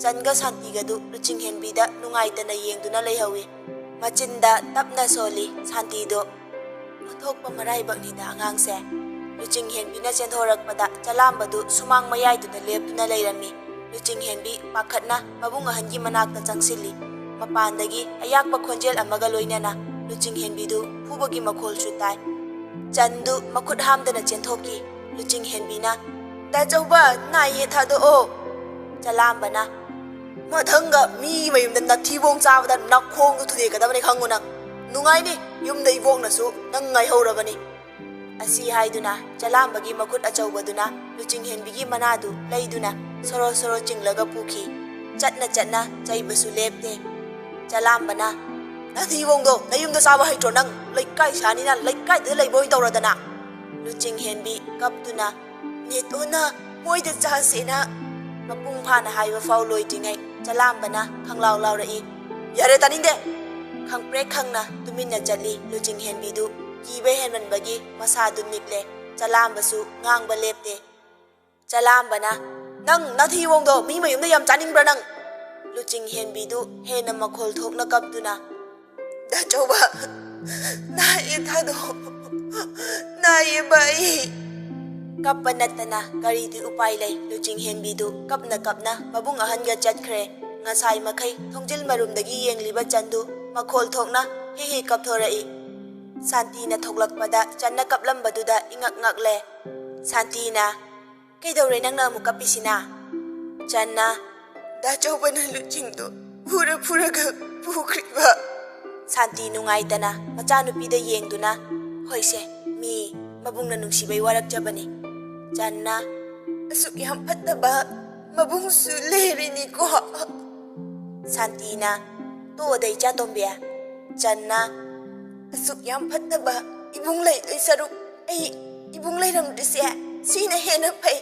ꯆꯟꯒ ꯁꯥꯟꯇꯤꯒꯗꯨ ꯂꯨꯆꯤꯡꯍꯦꯟꯕꯤꯗ ꯅꯨꯡꯉꯥꯏꯇꯅ ꯌꯦꯡꯗꯨꯅ ꯂꯩꯍꯧꯏ꯫ ꯃꯆꯤꯟꯗ ꯇꯞꯅ ꯁꯣꯜꯂꯤ ꯁꯥꯟꯇꯤꯗꯨ꯫ "ꯑꯣꯟꯊꯣꯛꯄ ꯃꯔꯥꯏꯕꯛꯅꯤꯗ ꯑꯉꯥꯡꯁꯦ꯫" ꯂꯨꯆꯤꯡꯍꯦꯟꯕꯤꯅ ꯆꯦꯟꯊꯣꯔꯛꯄꯗ ꯆꯂꯥꯝꯕꯗꯨ ꯁꯨꯃꯥꯡ ꯃꯌꯥꯏꯗꯨꯗ ꯂꯦꯞꯇꯨꯅ ꯂꯩꯔꯝꯃꯤ꯫ ꯂꯨꯆꯤꯡꯍꯦꯟꯕꯤ ꯄꯥꯈꯠꯅ ꯃꯕꯨꯡ ꯑꯍꯟꯒꯤ ꯃꯅꯥꯛꯇ ꯆꯪꯁꯤꯜꯂꯤ꯫ ꯃꯄꯥꯟꯗꯒꯤ ꯑꯌꯥꯛꯄ ꯈꯣꯟꯖꯦꯜ ꯑꯃꯒ ꯂꯣꯏꯅꯅ ꯂꯨꯆꯤꯡꯍꯦꯟꯕꯤꯗꯨ ꯐꯨꯕꯒꯤ ꯃꯈꯣꯜꯁꯨ ꯇꯥꯏ꯫ ꯆꯟꯗꯨ ꯃꯈꯨꯠ ꯍꯥꯝꯗꯅ ꯆꯦꯟꯊꯣꯛꯈꯤ꯫ ꯂꯨꯆꯤꯡꯍꯦꯟꯕꯤꯅ, "ꯗꯥꯆꯧꯕ, ꯅꯥꯏꯌꯦ, ꯊꯥꯗꯣꯛꯑꯣ꯫" ꯆꯂꯥꯝꯕꯅ, "ꯃꯊꯪꯒ ꯃꯤ ꯃꯌꯨꯝꯗ ꯅꯊꯤꯕꯣꯡ ꯆꯥꯕꯗ ꯅꯈꯣꯡꯗꯨ ꯊꯨꯗꯦꯛꯀꯗꯕꯅꯤ ꯈꯪꯉꯨ ꯅꯪ꯫ ꯅꯨꯡꯉꯥꯏꯅꯤ, ꯌꯨꯝꯗ ꯏꯕꯣꯛꯅꯁꯨ ꯅꯪ ꯉꯥꯏꯍꯧꯔꯕꯅꯤ꯫" ꯑꯁꯤ ꯍꯥꯏꯗꯨꯅ ꯆꯂꯥꯝꯕꯒꯤ ꯃꯈꯨꯠ ꯑꯆꯧꯕꯗꯨꯅ ꯂꯨꯆꯤꯡꯍꯦꯟꯕꯤꯒꯤ ꯃꯅꯥꯗꯨ ꯂꯩꯗꯨꯅ ꯁꯣꯔꯣ ꯁꯣꯔꯣ ꯆꯤꯡꯂꯒ ꯄꯨꯈꯤ꯫ ꯆꯠꯅ ꯆꯠꯅ ꯆꯩꯕꯁꯨ ꯂꯦꯞꯇꯦ꯫ ꯆꯂꯥꯝꯕꯅ, "ꯅꯊꯤꯕꯣꯡꯗꯣ ꯅꯌꯨꯝꯗ ꯆꯥꯕ ꯍꯩꯇ꯭ꯔꯣ ꯅꯪ? ꯂꯩꯀꯥꯏ ꯁꯥꯅꯤꯅ ꯂꯩꯀꯥꯏꯗꯨꯗ ꯂꯩꯕ ꯑꯣꯏꯅ ꯇꯧꯔꯗꯅ꯫" ꯂꯨꯆꯤꯡꯍꯦꯟꯕꯤ ꯀꯞꯇꯨꯅ, "ꯅꯦꯇꯣꯟꯅ ꯃꯣꯏꯗ ꯆꯥꯁꯦꯅ꯫" ꯃꯄꯨꯡ ꯐꯥꯅ ꯍꯥꯏꯕ ꯐꯥꯎ ꯂꯣꯏꯗ꯭ꯔꯤꯉꯩ ꯆꯂꯥꯝꯕꯅ ꯈꯪꯂꯥꯎ ꯂꯥꯎꯔꯛꯏ꯫ "ꯌꯥꯔꯦ, ꯇꯥꯅꯤꯡꯗꯦ!" ꯈꯪꯄ꯭ꯔꯦꯛ ꯈꯪꯅ ꯇꯨꯃꯤꯟꯅ ꯆꯠꯂꯤ ꯂꯨꯆꯤꯡꯍꯦꯟꯕꯤꯗꯨ꯫ ꯀꯤꯕ ꯍꯦꯟꯃꯟꯕꯒꯤ ꯃꯁꯥꯗꯨ ꯅꯤꯛꯂꯦ꯫ ꯆꯂꯥꯝꯕꯁꯨ ꯉꯥꯡꯕ ꯂꯦꯞꯇꯦ꯫ ꯆꯂꯥꯝꯕꯅ, "ꯅꯪ ꯅꯊꯤꯕꯣꯡꯗꯣ ꯃꯤ ꯃꯌꯨꯝꯗ ꯌꯥꯝ ꯆꯥꯅꯤꯡꯕ꯭ꯔꯥ ꯅꯪ?" ꯂꯨꯆꯤꯡꯍꯦꯟꯕꯤꯗꯨ ꯍꯦꯟꯅ ꯃꯈꯣꯜ ꯊꯣꯛꯅ ꯀꯞꯇꯨꯅ, "ꯗꯥꯆꯧꯕ, ꯅꯥꯏꯌꯦ, ꯊꯥꯗꯣꯛꯑꯣ, ꯅꯥꯏꯌꯦꯕ ꯑꯩ꯫" ꯀꯞꯄ ꯅꯠꯇꯅ ꯀꯔꯤꯗꯤ ꯎꯄꯥꯏ ꯂꯩ? ꯂꯨꯆꯤꯡꯍꯦꯟꯕꯤꯗꯨ ꯀꯞꯅ ꯀꯞꯅ ꯃꯕꯨꯡ ꯑꯍꯟꯒ ꯆꯠꯈ꯭ꯔꯦ꯫ ꯉꯁꯥꯏ ꯃꯈꯩ ꯊꯣꯡꯖꯤꯜ ꯃꯔꯨꯝꯗꯒꯤ ꯌꯦꯡꯂꯤꯕ ꯆꯟꯗꯨ ꯃꯈꯣꯜ ꯊꯣꯛꯅ ꯍꯤ ꯍꯤ ꯀꯞꯊꯣꯔꯛꯏ꯫ ꯁꯥꯟꯇꯤꯅ ꯊꯣꯛꯂꯛꯄꯗ ꯆꯟꯅ ꯀꯞꯂꯝꯕꯗꯨꯗ ꯏꯉꯛ ꯉꯛꯂꯦ꯫ ꯁꯥꯟꯇꯤꯅ, "ꯀꯩꯗꯧꯔꯦ ꯅꯪꯅ ꯑꯃꯨꯛ ꯀꯞꯄꯤꯁꯤꯅ?" ꯆꯟꯅ, "ꯗꯥꯆꯧꯕꯅ ꯂꯨꯆꯤꯡꯗꯣ ꯐꯨꯔ ꯐꯨꯔꯒ ꯄꯨꯈ꯭ꯔꯤꯕ꯫" ꯁꯥꯟꯇꯤ ꯅꯨꯡꯉꯥꯏꯇꯅ ꯃꯆꯥꯅꯨꯄꯤꯗ ꯌꯦꯡꯗꯨꯅ, "ꯍꯣꯏꯁꯦ, ꯃꯤ ꯃꯕꯨꯡꯅ ꯅꯨꯡꯁꯤꯕꯩ ꯋꯥꯔꯛꯆꯕꯅꯤ꯫" ꯆꯟꯅ, "ꯑꯁꯨꯛ ꯌꯥꯝ ꯐꯠꯇꯕ ꯃꯕꯨꯡꯁꯨ ꯂꯩꯔꯤꯅꯤꯀꯣ꯫" ꯁꯥꯟꯇꯤꯅ, "ꯇꯣꯛꯑꯣꯗ ꯏꯆꯥ ꯇꯣꯝꯕꯤ꯫" ꯆꯟꯅ, "ꯑꯁꯨꯛ ꯌꯥꯝ ꯐꯠꯇꯕ ꯏꯕꯨꯡ ꯂꯩꯗꯣꯏ ꯁꯔꯨꯛ ꯑꯩ ꯏꯕꯨꯡ ꯂꯩꯔꯝꯗ꯭ꯔꯤꯁꯦ ꯁꯤꯅ ꯍꯦꯟꯅ ꯐꯩ꯫"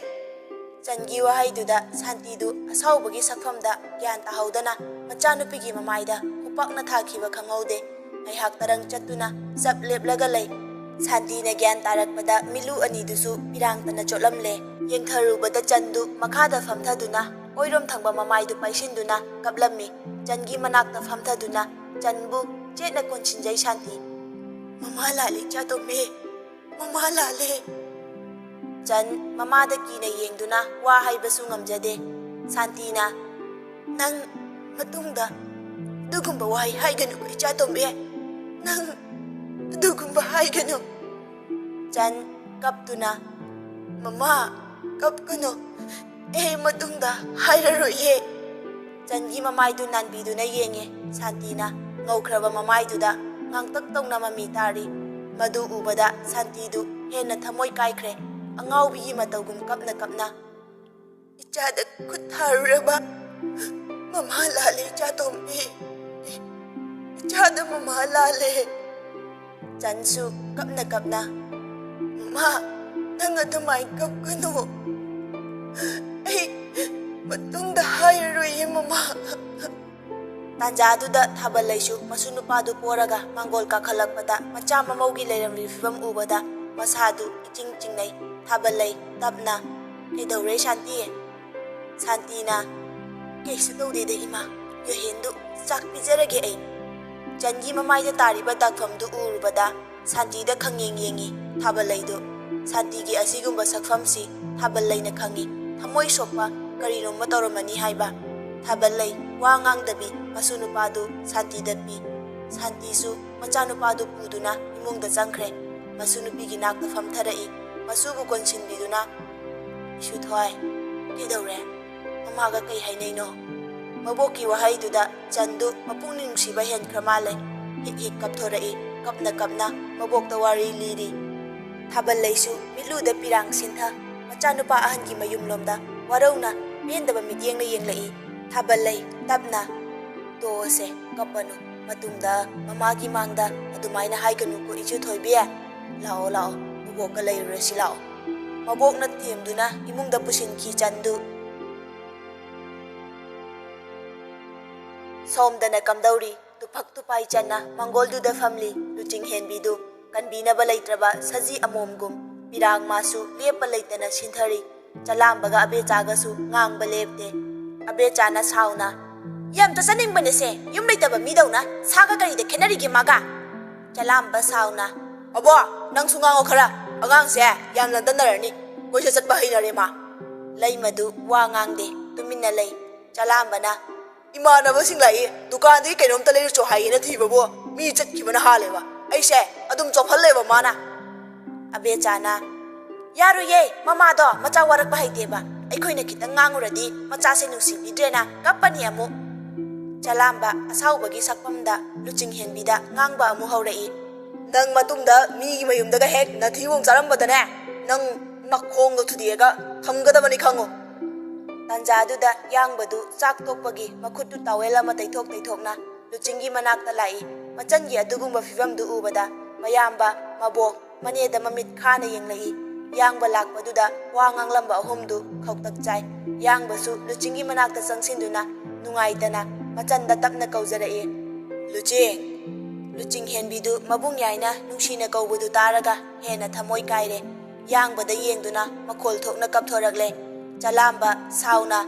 ꯆꯟꯒꯤ ꯋꯥꯍꯩꯗꯨꯗ ꯁꯥꯟꯇꯤꯗꯨ ꯑꯁꯥꯎꯕꯒꯤ ꯁꯛꯐꯝꯗ ꯒ꯭ꯌꯥꯟ ꯇꯥꯍꯧꯗꯅ ꯃꯆꯥꯅꯨꯄꯤꯒꯤ ꯃꯃꯥꯏꯗ ꯄꯥꯛꯅ ꯊꯥꯈꯤꯕ ꯈꯪꯍꯧꯗꯦ꯫ ꯉꯥꯏꯍꯥꯛ ꯇꯔꯪ ꯆꯠꯇꯨꯅ ꯆꯞ ꯂꯦꯞꯂꯒ ꯂꯩ꯫ ꯁꯥꯟꯇꯤꯅ ꯒ꯭ꯌꯥꯟ ꯇꯥꯔꯛꯄꯗ ꯃꯤꯠꯂꯨ ꯑꯅꯤꯗꯨꯁꯨ ꯄꯤꯔꯥꯡꯇꯅ ꯆꯣꯠꯂꯝꯂꯦ꯫ ꯌꯦꯡꯊꯔꯨꯕꯗ ꯆꯟꯗꯨ ꯃꯈꯥꯗ ꯐꯝꯊꯗꯨꯅ ꯑꯣꯏꯔꯣꯝ ꯊꯪꯕ ꯃꯃꯥꯏꯗꯨ ꯄꯥꯏꯁꯤꯟꯗꯨꯅ ꯀꯞꯂꯝꯃꯤ꯫ ꯆꯟꯒꯤ ꯃꯅꯥꯛꯇ ꯐꯝꯊꯗꯨꯅ ꯆꯟꯕꯨ ꯆꯦꯠꯅ ꯀꯣꯟꯁꯤꯟꯖꯩ ꯁꯥꯟꯇꯤ꯫ "ꯃꯃꯥ ꯂꯥꯜꯂꯦ ꯏꯆꯥꯇꯣꯝꯕꯤ, ꯃꯃꯥ ꯂꯥꯜꯂꯦ꯫" ꯆꯟ ꯃꯃꯥꯗ ꯀꯤꯅ ꯌꯦꯡꯗꯨꯅ ꯋꯥ ꯍꯥꯏꯕꯁꯨ ꯉꯝꯖꯗꯦ꯫ ꯁꯥꯟꯇꯤꯅ, "ꯅꯪ ꯃꯇꯨꯡꯗ ꯑꯗꯨꯒꯨꯝꯕ ꯋꯥꯍꯩ ꯍꯥꯏꯒꯅꯨ ꯏꯆꯥꯇꯣꯝꯕꯤ, ꯅꯪ ꯑꯗꯨꯒꯨꯝꯕ ꯍꯥꯏꯒꯅꯨ꯫" ꯆꯟ ꯀꯞꯇꯨꯅ, "ꯃꯃꯥ, ꯀꯞꯀꯅꯨ, ꯑꯩ ꯃꯇꯨꯡꯗ ꯍꯥꯏꯔꯔꯣꯏꯌꯦ꯫" ꯆꯟꯒꯤ ꯃꯃꯥꯏꯗꯨ ꯅꯥꯟꯕꯤꯗꯨꯅ ꯌꯦꯡꯉꯦ꯫ ꯁꯥꯟꯇꯤꯅ ꯉꯧꯈ꯭ꯔꯕ ꯃꯃꯥꯏꯗꯨꯗ ꯉꯥꯡꯇꯛ ꯇꯧꯅ ꯃꯃꯤ ꯇꯥꯔꯤ꯫ ꯃꯗꯨ ꯎꯕꯗ ꯁꯥꯟꯇꯤꯗꯨ ꯍꯦꯟꯅ ꯊꯃꯣꯏ ꯀꯥꯏꯈ꯭ꯔꯦ꯫ ꯑꯉꯥꯎꯕꯤꯒꯤ ꯃꯇꯧꯒꯨꯝ ꯀꯞꯅ ꯀꯞꯅ, "ꯏꯆꯥꯗ ꯈꯨꯠ ꯊꯥꯔꯨꯔꯕ ꯃꯃꯥ ꯂꯥꯜꯂꯦ ꯏꯆꯥꯇꯣꯝꯕꯤ, ꯏꯆꯥꯗ ꯃꯃꯥ ꯂꯥꯜꯂꯦ꯫" ꯆꯟꯁꯨ ꯀꯞꯅ ꯀꯞꯅ, "ꯃꯃꯥ, ꯅꯪ ꯑꯗꯨꯃꯥꯏ ꯀꯞꯀꯅꯨ, ꯑꯩ ꯃꯇꯨꯡꯗ ꯍꯥꯏꯔꯔꯣꯏꯌꯦ ꯃꯃꯥ꯫" ꯇꯥꯟꯖꯥꯗꯨꯗ ꯊꯥꯕꯜꯂꯩꯁꯨ ꯃꯁꯨ ꯅꯨꯄꯥꯗꯨ ꯄꯣꯔꯒ ꯃꯥꯡꯒꯣꯜ ꯀꯥꯈꯠꯂꯛꯄꯗ ꯃꯆꯥ ꯃꯃꯧꯒꯤ ꯂꯩꯔꯝꯂꯤꯕ ꯐꯤꯕꯝ ꯎꯕꯗ ꯃꯁꯥꯗꯨ ꯏꯆꯤꯡ ꯆꯤꯡꯅꯩ꯫ ꯊꯥꯕꯜꯂꯩ ꯇꯞꯅ, "ꯀꯩꯗꯧꯔꯦ ꯁꯥꯟꯇꯤ?" ꯁꯥꯟꯇꯤꯅ, "ꯀꯩꯁꯨ ꯇꯧꯗꯦꯗ ꯏꯃꯥ, ꯌꯣꯍꯦꯟꯗꯨ ꯆꯥꯛ ꯄꯤꯖꯔꯒꯦ ꯑꯩ꯫" ꯆꯟꯒꯤ ꯃꯃꯥꯏꯗ ꯇꯥꯔꯤꯕ ꯗꯥꯛꯐꯝꯗꯨ ꯎꯔꯨꯕꯗ ꯁꯥꯟꯇꯤꯗ ꯈꯪꯌꯦꯡ ꯌꯦꯡꯉꯤ ꯊꯥꯕꯜꯂꯩꯗꯨ꯫ ꯁꯥꯟꯇꯤꯒꯤ ꯑꯁꯤꯒꯨꯝꯕ ꯁꯛꯐꯝꯁꯤ ꯊꯥꯕꯜꯂꯩꯅ ꯈꯪꯉꯤ꯫ ꯊꯃꯣꯏ ꯁꯣꯛꯄ ꯀꯔꯤꯅꯣꯝꯃ ꯇꯧꯔꯝꯃꯅꯤ ꯍꯥꯏꯕ꯫ ꯊꯥꯕꯜꯂꯩ ꯋꯥ ꯉꯥꯡꯗꯕꯤ ꯃꯁꯨ ꯅꯨꯄꯥꯗꯨ ꯁꯥꯟꯇꯤꯗ ꯄꯤ꯫ ꯁꯥꯟꯇꯤꯁꯨ ꯃꯆꯥꯅꯨꯄꯥꯗꯨ ꯄꯨꯗꯨꯅ ꯏꯃꯨꯡꯗ ꯆꯪꯈ꯭ꯔꯦ꯫ ꯃꯁꯨ ꯅꯨꯄꯤꯒꯤ ꯅꯥꯛꯇ ꯐꯝꯊꯔꯛꯏ꯫ ꯃꯁꯨꯕꯨ ꯀꯣꯟꯁꯤꯟꯕꯤꯗꯨꯅ, "ꯏꯁꯨꯊꯣꯏ, ꯀꯩꯗꯧꯔꯦ? ꯃꯃꯥꯒ ꯀꯩ ꯍꯥꯏꯅꯩꯅꯣ?" ꯃꯕꯣꯛꯀꯤ ꯋꯥꯍꯩꯗꯨꯗ ꯆꯟꯗꯨ ꯃꯄꯨꯛꯅꯤꯡ ꯅꯨꯡꯁꯤꯕ ꯍꯦꯟꯈ꯭ꯔ ꯃꯥꯜꯂꯦ꯫ ꯍꯤꯛ ꯍꯤꯛ ꯀꯞꯊꯣꯔꯛꯏ꯫ ꯀꯞꯅ ꯀꯞꯅ ꯃꯕꯣꯛꯇ ꯋꯥꯔꯤ ꯂꯤꯔꯤ꯫ ꯊꯥꯕꯜꯂꯩꯁꯨ ꯃꯤꯠꯂꯨꯗ ꯄꯤꯔꯥꯡ ꯁꯤꯟꯊ, ꯃꯆꯥꯅꯨꯄꯥ ꯑꯍꯟꯒꯤ ꯃꯌꯨꯝꯂꯣꯝꯗ ꯋꯥꯔꯧꯅ ꯄꯦꯟꯗꯕ ꯃꯤꯠꯌꯦꯡꯅ ꯌꯦꯡꯂꯛꯏ꯫ ꯊꯥꯕꯜꯂꯩ ꯇꯞꯅ, "ꯇꯣꯛꯑꯁꯦ, ꯀꯞꯄꯅꯨ꯫ ꯃꯇꯨꯡꯗ ꯃꯃꯥꯒꯤ ꯃꯥꯡꯗ ꯑꯗꯨꯃꯥꯏꯅ ꯍꯥꯏꯒꯅꯨꯀꯣ ꯏꯆꯨ ꯊꯣꯏꯕꯤ꯫ ꯂꯥꯛꯑꯣ, ꯂꯥꯛꯑꯣ, ꯕꯣꯕꯣꯛꯀ ꯂꯩꯔꯨꯔꯁꯤ ꯂꯥꯛꯑꯣ꯫" ꯃꯕꯣꯛꯅ ꯊꯦꯝꯗꯨꯅ ꯏꯃꯨꯡꯗ ꯄꯨꯁꯤꯟꯈꯤ ꯆꯟꯗꯨ꯫ ꯁꯣꯝꯗꯅ ꯀꯝꯗꯧꯔꯤ? ꯇꯨꯐꯛ ꯇꯨꯄꯥꯏ ꯆꯟꯅ ꯃꯪꯒꯣꯜꯗꯨꯗ ꯐꯝꯂꯤ ꯂꯨꯆꯤꯡ ꯍꯦꯟꯕꯤꯗꯨ꯫ ꯀꯟꯕꯤꯅꯕ ꯂꯩꯇ꯭ꯔꯕ ꯁꯖꯤ ꯑꯃꯣꯝꯒꯨꯝ ꯄꯤꯔꯥꯡ ꯃꯥꯁꯨ ꯂꯦꯞꯄ ꯂꯩꯇꯅ ꯁꯤꯟꯊꯔꯤ꯫ ꯆꯂꯥꯝꯕꯒ ꯑꯕꯦꯆꯥꯒꯁꯨ ꯉꯥꯡꯕ ꯂꯦꯞꯇꯦ꯫ ꯑꯕꯦꯆꯥꯅ ꯁꯥꯎꯅ, "ꯌꯥꯝ ꯆꯠꯆꯅꯤꯡꯕꯅꯦꯁꯦ, ꯌꯨꯝ ꯂꯩꯇꯕ ꯃꯤꯗꯧꯅ ꯁꯥꯒ ꯀꯔꯤꯗ ꯈꯦꯠꯅꯔꯤꯒꯦ ꯃꯥꯒ?" ꯆꯂꯥꯝꯕ ꯁꯥꯎꯅ, "ꯑꯕꯣ, ꯅꯪꯁꯨ ꯉꯥꯡꯉꯣ ꯈꯔ, ꯑꯉꯥꯡꯁꯦ ꯌꯥꯝ ꯂꯟꯗꯟꯅꯔꯅꯤ, ꯀꯣꯏꯆꯠ ꯆꯠꯄ ꯍꯩꯅꯔꯦ ꯃꯥ꯫" ꯂꯩꯃꯗꯨ ꯋꯥ ꯉꯥꯡꯗꯦ, ꯇꯨꯃꯤꯟꯅ ꯂꯩ꯫ ꯆꯂꯥꯝꯕꯅ, "ꯏꯃꯥꯟꯅꯕꯁꯤꯡ ꯂꯥꯛꯏ, ꯗꯨꯀꯥꯟꯗꯒꯤ ꯀꯩꯅꯣꯝꯇ ꯂꯩꯔꯨꯆꯣ ꯍꯥꯏꯌꯦꯅ ꯊꯤꯕꯕꯨ ꯃꯤ ꯆꯠꯈꯤꯕꯅ ꯍꯥꯜꯂꯦꯕ, ꯑꯩꯁꯦ ꯑꯗꯨꯝ ꯆꯣꯞꯍꯜꯂꯦꯕ ꯃꯥꯅ꯫" ꯑꯕꯦꯆꯥꯅ, "ꯌꯥꯔꯣꯏꯌꯦ, ꯃꯃꯥꯗꯣ ꯃꯆꯥ ꯋꯥꯔꯛꯄ ꯍꯩꯇꯦꯕ, ꯑꯩꯈꯣꯏꯅ ꯈꯤꯇꯪ ꯉꯥꯡꯉꯨꯔꯗꯤ ꯃꯆꯥꯁꯦ ꯅꯨꯡꯁꯤꯕꯤꯗ꯭ꯔꯦꯅ ꯀꯞꯄꯅꯤ ꯑꯃꯨꯛ꯫" ꯆꯂꯥꯝꯕ ꯑꯁꯥꯎꯕꯒꯤ ꯁꯛꯐꯝꯗ ꯂꯨꯆꯤꯡ ꯍꯦꯟꯕꯤꯗ ꯉꯥꯡꯕ ꯑꯃꯨꯛ ꯍꯧꯔꯛꯏ꯫ "ꯅꯪ ꯃꯇꯨꯡꯗ ꯃꯤꯒꯤ ꯃꯌꯨꯝꯗꯒ ꯍꯦꯛ ꯅꯊꯤꯕꯣꯡ ꯆꯥꯔꯝꯕꯗꯅꯦ, ꯅꯪ ꯅꯈꯣꯡꯗꯣ ꯊꯨꯗꯦꯛꯑꯒ ꯊꯝꯒꯗꯕꯅꯤ ꯈꯪꯉꯨ꯫" ꯇꯥꯟꯖꯥꯗꯨꯗ ꯌꯥꯡꯕꯗꯨ ꯆꯥꯛ ꯇꯣꯛꯄꯒꯤ ꯃꯈꯨꯠꯇꯨ ꯇꯥꯋꯦꯜ ꯑꯃ ꯇꯩꯊꯣꯛ ꯇꯩꯊꯣꯛꯅ ꯂꯨꯆꯤꯡꯒꯤ ꯃꯅꯥꯛꯇ ꯂꯥꯛꯏ꯫ ꯃꯆꯟꯒꯤ ꯑꯗꯨꯒꯨꯝꯕ ꯐꯤꯕꯝꯗꯨ ꯎꯕꯗ ꯃꯌꯥꯝꯕ, ꯃꯕꯣꯛ, ꯃꯅꯦꯗ ꯃꯃꯤꯠ ꯈꯥꯅ ꯌꯦꯡꯂꯛꯏ꯫ ꯌꯥꯡꯕ ꯂꯥꯛꯄꯗꯨꯗ ꯋꯥ ꯉꯥꯡꯂꯝꯕ ꯑꯍꯨꯝꯗꯨ ꯈꯧꯇꯛ ꯆꯥꯏ꯫ ꯌꯥꯡꯕꯁꯨ ꯂꯨꯆꯤꯡꯒꯤ ꯃꯅꯥꯛꯇ ꯆꯪꯁꯤꯟꯗꯨꯅ ꯅꯨꯡꯉꯥꯏꯇꯅ ꯃꯆꯟꯗ ꯇꯞꯅ ꯀꯧꯖꯔꯛꯏ, "ꯂꯨꯆꯤꯡ!" ꯂꯨꯆꯤꯡ ꯍꯦꯟꯕꯤꯗꯨ ꯃꯕꯨꯡ ꯌꯥꯏꯅ ꯅꯨꯡꯁꯤꯅ ꯀꯧꯕꯗꯨ ꯇꯥꯔꯒ ꯍꯦꯟꯅ ꯊꯃꯣꯏ ꯀꯥꯏꯔꯦ꯫ ꯌꯥꯡꯕꯗ ꯌꯦꯡꯗꯨꯅ ꯃꯈꯣꯜ ꯊꯣꯛꯅ ꯀꯞꯊꯣꯔꯛꯂꯦ꯫ ꯆꯂꯥꯝꯕ ꯁꯥꯎꯅ,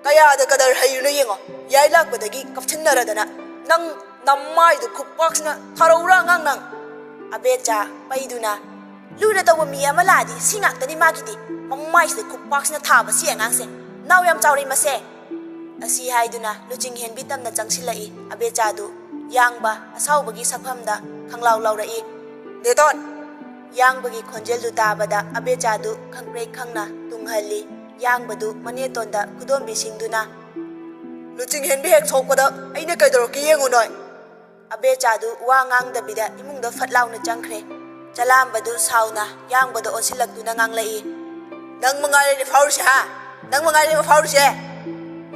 "ꯀꯌꯥꯗ ꯀꯗꯔ ꯍꯩꯔꯤꯅꯣ ꯌꯦꯡꯉꯣ, ꯌꯥꯏ ꯂꯥꯛꯄꯗꯒꯤ ꯀꯞꯁꯤꯟꯅꯔꯗꯅ, ꯅꯪ ꯅꯃꯥꯏꯗꯨ ꯈꯨꯄꯥꯛꯁꯤꯅ ꯊꯥꯔꯧꯔꯥ ꯑꯉꯥꯡ ꯅꯪ?" ꯑꯕꯦꯆꯥ ꯄꯩꯗꯨꯅ, "ꯂꯨꯅ ꯇꯧꯕ ꯃꯤ ꯑꯃ ꯂꯥꯛꯑꯗꯤ ꯁꯤ ꯉꯥꯛꯇꯅꯤ ꯃꯥꯒꯤꯗꯤ, ꯃꯃꯥꯏꯁꯤꯗ ꯈꯨꯄꯥꯛꯁꯤꯅ ꯊꯥꯕ ꯁꯤ ꯑꯉꯥꯡꯁꯦ, ꯅꯥꯎ ꯌꯥꯝ ꯆꯥꯎꯔꯦ ꯃꯁꯦ!" ꯑꯁꯤ ꯍꯥꯏꯗꯨꯅ ꯂꯨꯆꯤꯡ ꯍꯦꯟꯕꯤ ꯇꯝꯅ ꯆꯪꯁꯤꯜꯂꯛꯏ꯫ ꯑꯕꯦꯆꯥꯗꯨ ꯌꯥꯡꯕ ꯑꯁꯥꯎꯕꯒꯤ ꯁꯛꯐꯝꯗ ꯈꯪꯂꯥꯎ ꯂꯥꯎꯔꯛꯏ, "ꯗꯦꯇꯣꯟ!" ꯌꯥꯡꯕꯒꯤ ꯈꯣꯟꯖꯦꯜꯗꯨ ꯇꯥꯕꯗ ꯑꯕꯦꯆꯥꯗꯨ ꯈꯪꯄ꯭ꯔꯦꯛ ꯈꯪꯅ ꯇꯨꯡꯍꯜꯂꯤ꯫ ꯌꯥꯡꯕꯗꯨ ꯃꯅꯦꯇꯣꯟꯗ ꯈꯨꯗꯣꯝꯕꯤꯁꯤꯡꯗꯨꯅ, "ꯂꯨꯆꯤꯡ ꯍꯦꯟꯕꯤ ꯍꯦꯛ ꯁꯣꯛꯄꯗ ꯑꯩꯅ ꯀꯩꯗꯧꯔꯛꯀꯦ ꯌꯦꯡꯉꯨ ꯅꯣꯏ!" ꯑꯕꯦꯆꯥꯗꯨ ꯋꯥ ꯉꯥꯡꯗꯕꯤꯗ ꯏꯃꯨꯡꯗ ꯐꯠ ꯂꯥꯎꯅ ꯆꯪꯈ꯭ꯔꯦ꯫ ꯆꯂꯥꯝꯕꯗꯨ ꯁꯥꯎꯅ ꯌꯥꯡꯕꯗ ꯑꯣꯟꯁꯤꯜꯂꯛꯇꯨꯅ ꯉꯥꯡꯂꯛꯏ, "ꯅꯪ ꯃꯉꯥꯏꯔꯦꯅꯦ ꯐꯥꯎꯔꯤꯁꯦ, ꯍꯥ? ꯅꯪ ꯃꯉꯥꯏꯔꯦ ꯐꯥꯎꯔꯤꯁꯦ!"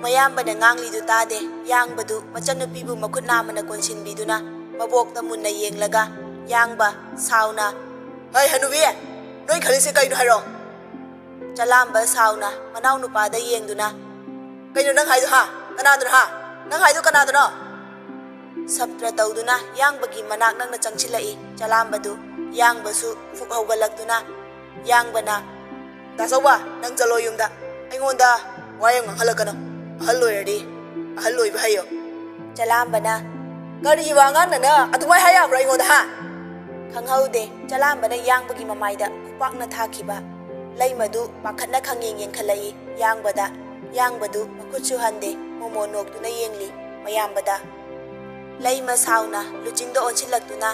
ꯃꯌꯥꯝꯕꯅ ꯉꯥꯡꯂꯤꯗꯨ ꯇꯥꯗꯦ꯫ ꯌꯥꯡꯕꯗꯨ ꯃꯆꯟꯅꯨꯄꯤꯕꯨ ꯃꯈꯨꯠ ꯅꯥꯝꯃꯅ ꯀꯣꯟꯁꯤꯟꯕꯤꯗꯨꯅ ꯃꯕꯣꯛꯇ ꯃꯨꯟꯅ ꯌꯦꯡꯂꯒ ꯌꯥꯡꯕ ꯁꯥꯎꯅ, "ꯍꯩ ꯍꯅꯨꯕꯤ, ꯅꯣꯏ ꯈꯜꯂꯤꯁꯦ ꯀꯩꯅꯣ ꯍꯥꯏꯔꯣ?" ꯆꯂꯥꯝꯕ ꯁꯥꯎꯅ ꯃꯅꯥꯎꯅꯨꯄꯥꯗ ꯌꯦꯡꯗꯨꯅ, "ꯀꯩꯅꯣ ꯅꯪ ꯍꯥꯏꯗꯣ, ꯍꯥ? ꯀꯅꯥꯗꯅꯣ, ꯍꯥ?" ꯅꯪ ꯍꯥꯏꯗꯣ ꯀꯅꯥꯗꯅꯣ? ꯁꯞꯇ꯭ꯔ ꯇꯧꯗꯨꯅ ꯌꯥꯡꯕꯒꯤ ꯃꯅꯥꯛ ꯅꯛꯅ ꯆꯪꯁꯤꯜꯂꯛꯏ ꯆꯂꯥꯝꯕꯗꯨ꯫ ꯌꯥꯡꯕꯁꯨ ꯐꯨꯛ ꯍꯧꯒꯠꯂꯛꯇꯨꯅ ꯌꯥꯡꯕꯅ, "ꯇꯥꯆꯧꯕ, ꯅꯪ ꯆꯠꯂꯣ ꯌꯨꯝꯗ꯫ ꯑꯩꯉꯣꯟꯗ ꯋꯥ ꯌꯥꯝ ꯉꯥꯡꯍꯜꯂꯛꯀꯅꯨ꯫ ꯑꯍꯜ ꯑꯣꯏꯔꯗꯤ ꯑꯍꯜ ꯑꯣꯏꯕ ꯍꯩꯌꯣ꯫" ꯆꯂꯥꯝꯕꯅ, "ꯀꯔꯤ ꯋꯥ ꯑꯉꯥꯡꯅꯅ ꯑꯗꯨꯃꯥꯏ ꯍꯥꯏ ꯌꯥꯕ꯭ꯔꯥ ꯑꯩꯉꯣꯟꯗ, ꯍꯥ?" ꯈꯪꯍꯧꯗꯦ ꯆꯂꯥꯝꯕꯅ ꯌꯥꯡꯕꯒꯤ ꯃꯃꯥꯏꯗ ꯈꯨꯄꯥꯛꯅ ꯊꯥꯈꯤꯕ꯫ ꯂꯩꯃꯗꯨ ꯄꯥꯈꯠꯅ ꯈꯪꯌꯦꯡ ꯌꯦꯡꯈꯠꯂꯛꯏ ꯌꯥꯡꯕꯗ꯫ ꯌꯥꯡꯕꯗꯨ ꯃꯈꯨꯠꯁꯨ ꯍꯟꯗꯦ, ꯃꯣꯃꯣ ꯅꯣꯛꯇꯨꯅ ꯌꯦꯡꯂꯤ ꯃꯌꯥꯝꯕꯗ꯫ ꯂꯩꯃ ꯁꯥꯎꯅ ꯂꯨꯆꯤꯡꯗ ꯑꯣꯟꯁꯤꯜꯂꯛꯇꯨꯅ,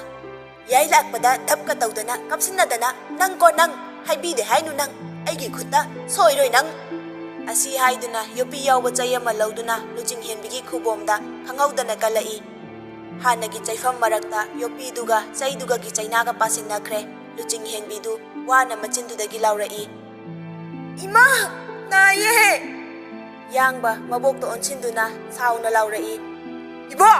"ꯌꯥꯏ ꯂꯥꯛꯄꯗ ꯙꯞꯀ ꯇꯧꯗꯅ ꯀꯞꯁꯤꯟꯅꯗꯅ, ꯅꯪ ꯀꯣ ꯅꯪ, ꯍꯥꯏꯕꯤꯗꯦ ꯍꯥꯏꯅꯨ ꯅꯪ, ꯑꯩꯒꯤ ꯈꯨꯠꯇ ꯁꯣꯏꯔꯣꯏ ꯅꯪ꯫" ꯑꯁꯤ ꯍꯥꯏꯗꯨꯅ ꯌꯣꯄꯤ ꯌꯥꯎꯕ ꯆꯩ ꯑꯃ ꯂꯧꯗꯨꯅ ꯂꯨꯆꯤꯡꯍꯦꯟꯕꯤꯒꯤ ꯈꯨꯕꯣꯝꯗ ꯈꯪꯍꯧꯗꯅ ꯀꯜꯂꯛꯏ꯫ ꯍꯥꯟꯅꯒꯤ ꯆꯩꯐꯝ ꯃꯔꯛꯇ ꯌꯣꯄꯤꯗꯨꯒ ꯆꯩꯗꯨꯒꯒꯤ ꯆꯩꯅꯥꯒ ꯄꯥꯁꯤꯟꯅꯈ꯭ꯔꯦ꯫ ꯂꯨꯆꯤꯡꯍꯦꯟꯕꯤꯗꯨ ꯋꯥꯅ ꯃꯆꯤꯟꯗꯨꯗꯒꯤ ꯂꯥꯎꯔꯛꯏ, "ꯏꯃꯥ! ꯅꯥꯏꯌꯦ!" ꯌꯥꯡꯕ ꯃꯕꯣꯛꯇ ꯑꯣꯟꯁꯤꯟꯗꯨꯅ ꯁꯥꯎꯅ ꯂꯥꯎꯔꯛꯏ, "ꯏꯕꯣ!"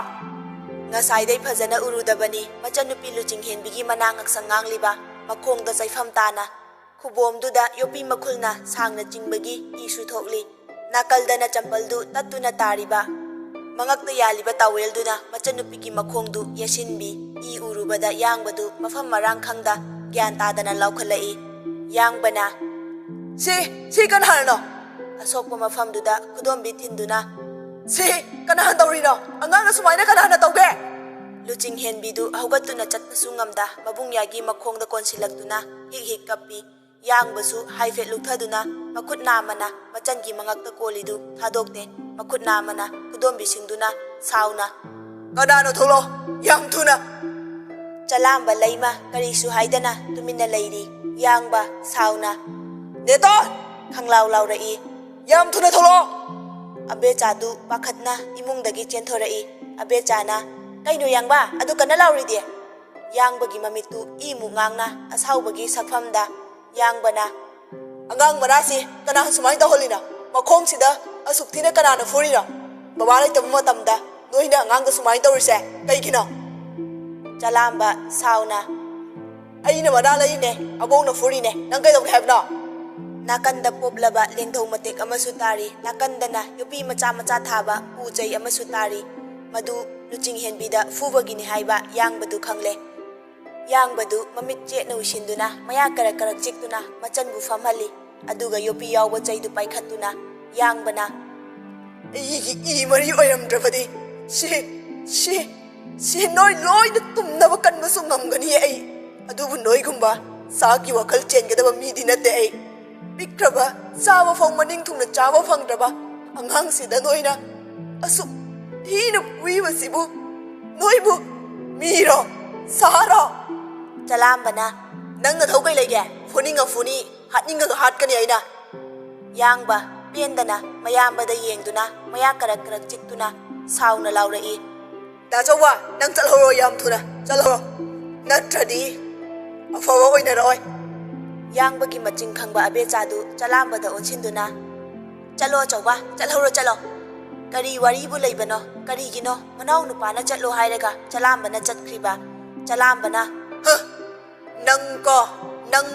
ꯉꯁꯥꯏꯗꯩ ꯐꯖꯅ ꯎꯔꯨꯗꯕꯅꯤ ꯃꯆꯟꯅꯨꯄꯤ ꯂꯨꯆꯤꯡꯍꯦꯟꯕꯤꯒꯤ ꯃꯅꯥ ꯉꯛꯁꯪ ꯉꯥꯡꯂꯤꯕ ꯃꯈꯣꯡꯗ ꯆꯩꯐꯝ ꯇꯥꯅ꯫ ꯈꯨꯕꯣꯝꯗꯨꯗ ꯌꯣꯄꯤ ꯃꯈꯨꯜꯅ ꯁꯥꯡꯅ ꯆꯤꯡꯕꯒꯤ ꯏꯁꯨ ꯊꯣꯛꯂꯤ꯫ ꯅꯥꯀꯜꯗꯅ ꯆꯝꯄꯜꯗꯨ ꯇꯠꯇꯨꯅ ꯇꯥꯔꯤꯕ꯫ ꯃꯉꯛꯇ ꯌꯥꯜꯂꯤꯕ ꯇꯥꯋꯦꯜꯗꯨꯅ ꯃꯆꯟꯅꯨꯄꯤꯒꯤ ꯃꯈꯣꯡꯗꯨ ꯌꯦꯠꯁꯤꯟꯕꯤ꯫ ꯏ ꯎꯔꯨꯕꯗ ꯌꯥꯡꯕꯗꯨ ꯃꯐꯝ ꯃꯔꯥꯡ ꯈꯪꯗ ꯒ꯭ꯌꯥꯟ ꯇꯥꯗꯅ ꯂꯥꯎꯈꯠꯂꯛꯏ꯫ ꯌꯥꯡꯕꯅ, "ꯁꯤ, ꯁꯤ ꯀꯅꯥꯅꯅꯣ?" ꯑꯁꯣꯛꯄ ꯃꯐꯝꯗꯨꯗ ꯈꯨꯗꯣꯝꯕꯤ ꯊꯤꯟꯗꯨꯅ, "ꯁꯤ ꯀꯅꯥꯅ ꯇꯧꯔꯤꯅꯣ? ꯑꯉꯥꯡ ꯑꯁꯨꯃꯥꯏꯅ ꯀꯅꯥꯅ ꯇꯧꯒꯦ?" ꯂꯨꯆꯤꯡ ꯍꯦꯟꯕꯤꯗꯨ ꯍꯧꯒꯠꯇꯨꯅ ꯆꯠꯄꯁꯨ ꯉꯝꯗ ꯃꯕꯨꯡ ꯌꯥꯒꯤ ꯃꯈꯣꯡꯗ ꯀꯣꯟꯁꯤꯜꯂꯛꯇꯨꯅ ꯍꯤꯛ ꯍꯤꯛ ꯀꯞꯄꯤ꯫ ꯌꯥꯡꯕꯁꯨ ꯍꯥꯏꯐꯦꯠ ꯂꯨꯞꯊꯗꯨꯅ ꯃꯈꯨꯠ ꯅꯥꯝꯃꯅ ꯃꯆꯟꯒꯤ ꯃꯉꯛꯇ ꯀꯣꯜꯂꯤꯗꯨ ꯊꯥꯗꯣꯛꯇꯦ꯫ ꯃꯈꯨꯠ ꯅꯥꯝꯃꯅ ꯈꯨꯗꯣꯝꯕꯤ ꯁꯤꯡꯗꯨꯅ ꯁꯥꯎꯅ, "ꯀꯅꯥꯅꯣ? ꯊꯣꯛꯂꯛꯑꯣ, ꯌꯥꯝ ꯊꯨꯅ!" ꯆꯂꯥꯝꯕ ꯂꯩꯃ ꯀꯔꯤꯁꯨ ꯍꯥꯏꯗꯅ ꯇꯨꯃꯤꯟꯅ ꯂꯩꯔꯤ꯫ ꯌꯥꯡꯕ ꯁꯥꯎꯅ, "ꯅꯦꯇꯣꯟ!" ꯈꯪꯂꯥꯎ ꯂꯥꯎꯔꯛꯏ꯫ "ꯌꯥꯝ ꯊꯨꯅ ꯊꯣꯛꯂꯛꯑꯣ!" ꯑꯕꯦꯆꯥꯗꯨ ꯄꯥꯈꯠꯅ ꯏꯃꯨꯡꯗꯒꯤ ꯆꯦꯟꯊꯣꯔꯛꯏ꯫ ꯑꯕꯦꯆꯥꯅ, "ꯀꯩꯅꯣ ꯌꯥꯡꯕ, ꯑꯗꯨ ꯀꯟꯅ ꯂꯥꯎꯔꯤꯗꯤ?" ꯌꯥꯡꯕꯒꯤ ꯃꯃꯤꯠꯇꯨ ꯏꯃꯨꯛ ꯉꯥꯡꯅ ꯑꯁꯥꯎꯕꯒꯤ ꯁꯛꯐꯝꯗ ꯌꯥꯡꯕꯅ, "ꯑꯉꯥꯡ ꯃꯅꯥꯁꯤ ꯀꯅꯥ ꯁꯨꯃꯥꯏꯅ ꯇꯧꯍꯜꯂꯤꯅꯣ? ꯃꯈꯣꯡꯁꯤꯗ ꯑꯁꯨꯛ ꯊꯤꯅ ꯀꯅꯥꯅ ꯐꯨꯔꯤꯅꯣ? ꯕꯕꯥ ꯂꯩꯇꯕ ꯃꯇꯝꯗ ꯅꯣꯏꯅ ꯑꯉꯥꯡꯗ ꯁꯨꯃꯥꯏꯅ ꯇꯧꯔꯤꯁꯦ ꯀꯩꯒꯤꯅꯣ?" ꯆꯂꯥꯝꯕ ꯁꯥꯎꯅ, "ꯑꯩꯅ ꯃꯅꯥ ꯂꯩꯔꯤꯅꯦ, ꯑꯕꯣꯛꯅ ꯐꯨꯔꯤꯅꯦ, ꯅꯪ ꯀꯩꯗꯧꯒꯦ ꯍꯥꯏꯕꯅꯣ?" ꯅꯥꯀꯟꯗ ꯄꯣꯞꯂꯕ ꯂꯦꯡꯙꯧ ꯃꯇꯦꯛ ꯑꯃꯁꯨ ꯇꯥꯔꯤ꯫ ꯅꯥꯀꯟꯗꯅ ꯌꯣꯄꯤ ꯃꯆꯥ ꯃꯆꯥ ꯊꯥꯕ ꯎ ꯆꯩ ꯑꯃꯁꯨ ꯇꯥꯔꯤ꯫ ꯃꯗꯨ ꯂꯨꯆꯤꯡ ꯍꯦꯟꯕꯤꯗ ꯐꯨꯕꯒꯤꯅꯤ ꯍꯥꯏꯕ ꯌꯥꯡꯕꯗꯨ ꯈꯪꯂꯦ꯫ ꯌꯥꯡꯕꯗꯨ ꯃꯃꯤꯠ ꯆꯦꯠꯅ ꯎꯏꯁꯤꯟꯗꯨꯅ ꯃꯌꯥ ꯀꯔꯛ ꯀꯔꯛ ꯆꯤꯛꯇꯨꯅ ꯃꯆꯟꯕꯨ ꯐꯝꯍꯜꯂꯤ꯫ ꯑꯗꯨꯒ ꯌꯣꯄꯤ ꯌꯥꯎꯕ ꯆꯩꯗꯨ ꯄꯥꯏꯈꯠꯇꯨꯅ ꯌꯥꯡꯕꯅ, "ꯑꯩꯒꯤ ꯏ ꯃꯔꯤ ꯑꯣꯏꯔꯝꯗ꯭ꯔꯕꯗꯤ ꯁꯤ, ꯁꯤ, ꯁꯤ ꯅꯣꯏ ꯂꯣꯏꯅ ꯇꯨꯝꯅꯕ ꯀꯟꯕꯁꯨ ꯉꯝꯒꯅꯤ ꯑꯩ꯫ ꯑꯗꯨꯕꯨ ꯅꯣꯏꯒꯨꯝꯕ ꯆꯥꯛꯀꯤ ꯋꯥꯈꯜ ꯆꯦꯟꯒꯗꯕ ꯃꯤꯗꯤ ꯅꯠꯇꯦ ꯑꯩ꯫ ꯄꯤꯛꯈ꯭ꯔꯕ, ꯆꯥꯕ ꯐꯥꯎ ꯃꯅꯤꯡ ꯊꯨꯡꯅ ꯆꯥꯕ ꯐꯪꯗ꯭ꯔꯕ ꯑꯉꯥꯡꯁꯤꯗ ꯅꯣꯏꯅ ꯑꯁꯨꯛ ꯊꯤꯅ ꯐꯨꯏꯕꯁꯤꯕꯨ ꯅꯣꯏꯕꯨ ꯃꯤꯔꯣ? ꯁꯥꯔꯣ?" ꯆꯂꯥꯝꯕꯅ, "ꯅꯪ ꯅꯊꯧ ꯀꯩ ꯂꯩꯒꯦ? ꯐꯨꯅꯤꯡꯉ ꯐꯨꯅꯤ, ꯍꯥꯠꯅꯤꯡꯉꯒ ꯍꯥꯠꯀꯅꯤ ꯑꯩꯅ꯫" ꯌꯥꯡꯕ ꯄꯦꯟꯗꯅ ꯃꯌꯥꯝꯕꯗ ꯌꯦꯡꯗꯨꯅ ꯃꯌꯥ ꯀꯔꯛ ꯀꯔꯛ ꯆꯤꯛꯇꯨꯅ ꯁꯥꯎꯅ ꯂꯥꯎꯔꯛꯏ꯫ "ꯗꯥ ꯆꯧꯕ, ꯅꯪ ꯆꯠꯍꯧꯔꯣ, ꯌꯥꯝ ꯊꯨꯅ ꯆꯠꯍꯧꯔꯣ, ꯅꯠꯇ꯭ꯔꯗꯤ ꯑꯐꯕ ꯑꯣꯏꯅꯔꯛꯑꯣꯏ꯫" ꯌꯥꯡꯕꯒꯤ ꯃꯆꯤꯡ ꯈꯪꯕ ꯑꯕꯦꯆꯥꯗꯨ ꯆꯂꯥꯝꯕꯗ ꯑꯣꯟꯁꯤꯟꯗꯨꯅ, "ꯆꯠꯂꯣ ꯑꯆꯧꯕ, ꯆꯠꯍꯧꯔꯣ, ꯆꯠꯂꯣ꯫ ꯀꯔꯤ ꯋꯥꯔꯤꯕꯨ ꯂꯩꯕꯅꯣ? ꯀꯔꯤꯒꯤꯅꯣ ꯃꯅꯥꯎ ꯅꯨꯄꯥꯅ ꯆꯠꯂꯣ ꯍꯥꯏꯔꯒ ꯆꯂꯥꯝꯕꯅ ꯆꯠꯈ꯭ꯔꯤꯕ?" ꯆꯂꯥꯝꯕꯅ, "ꯍ! ꯅꯪ ꯀꯣ, ꯅꯪ,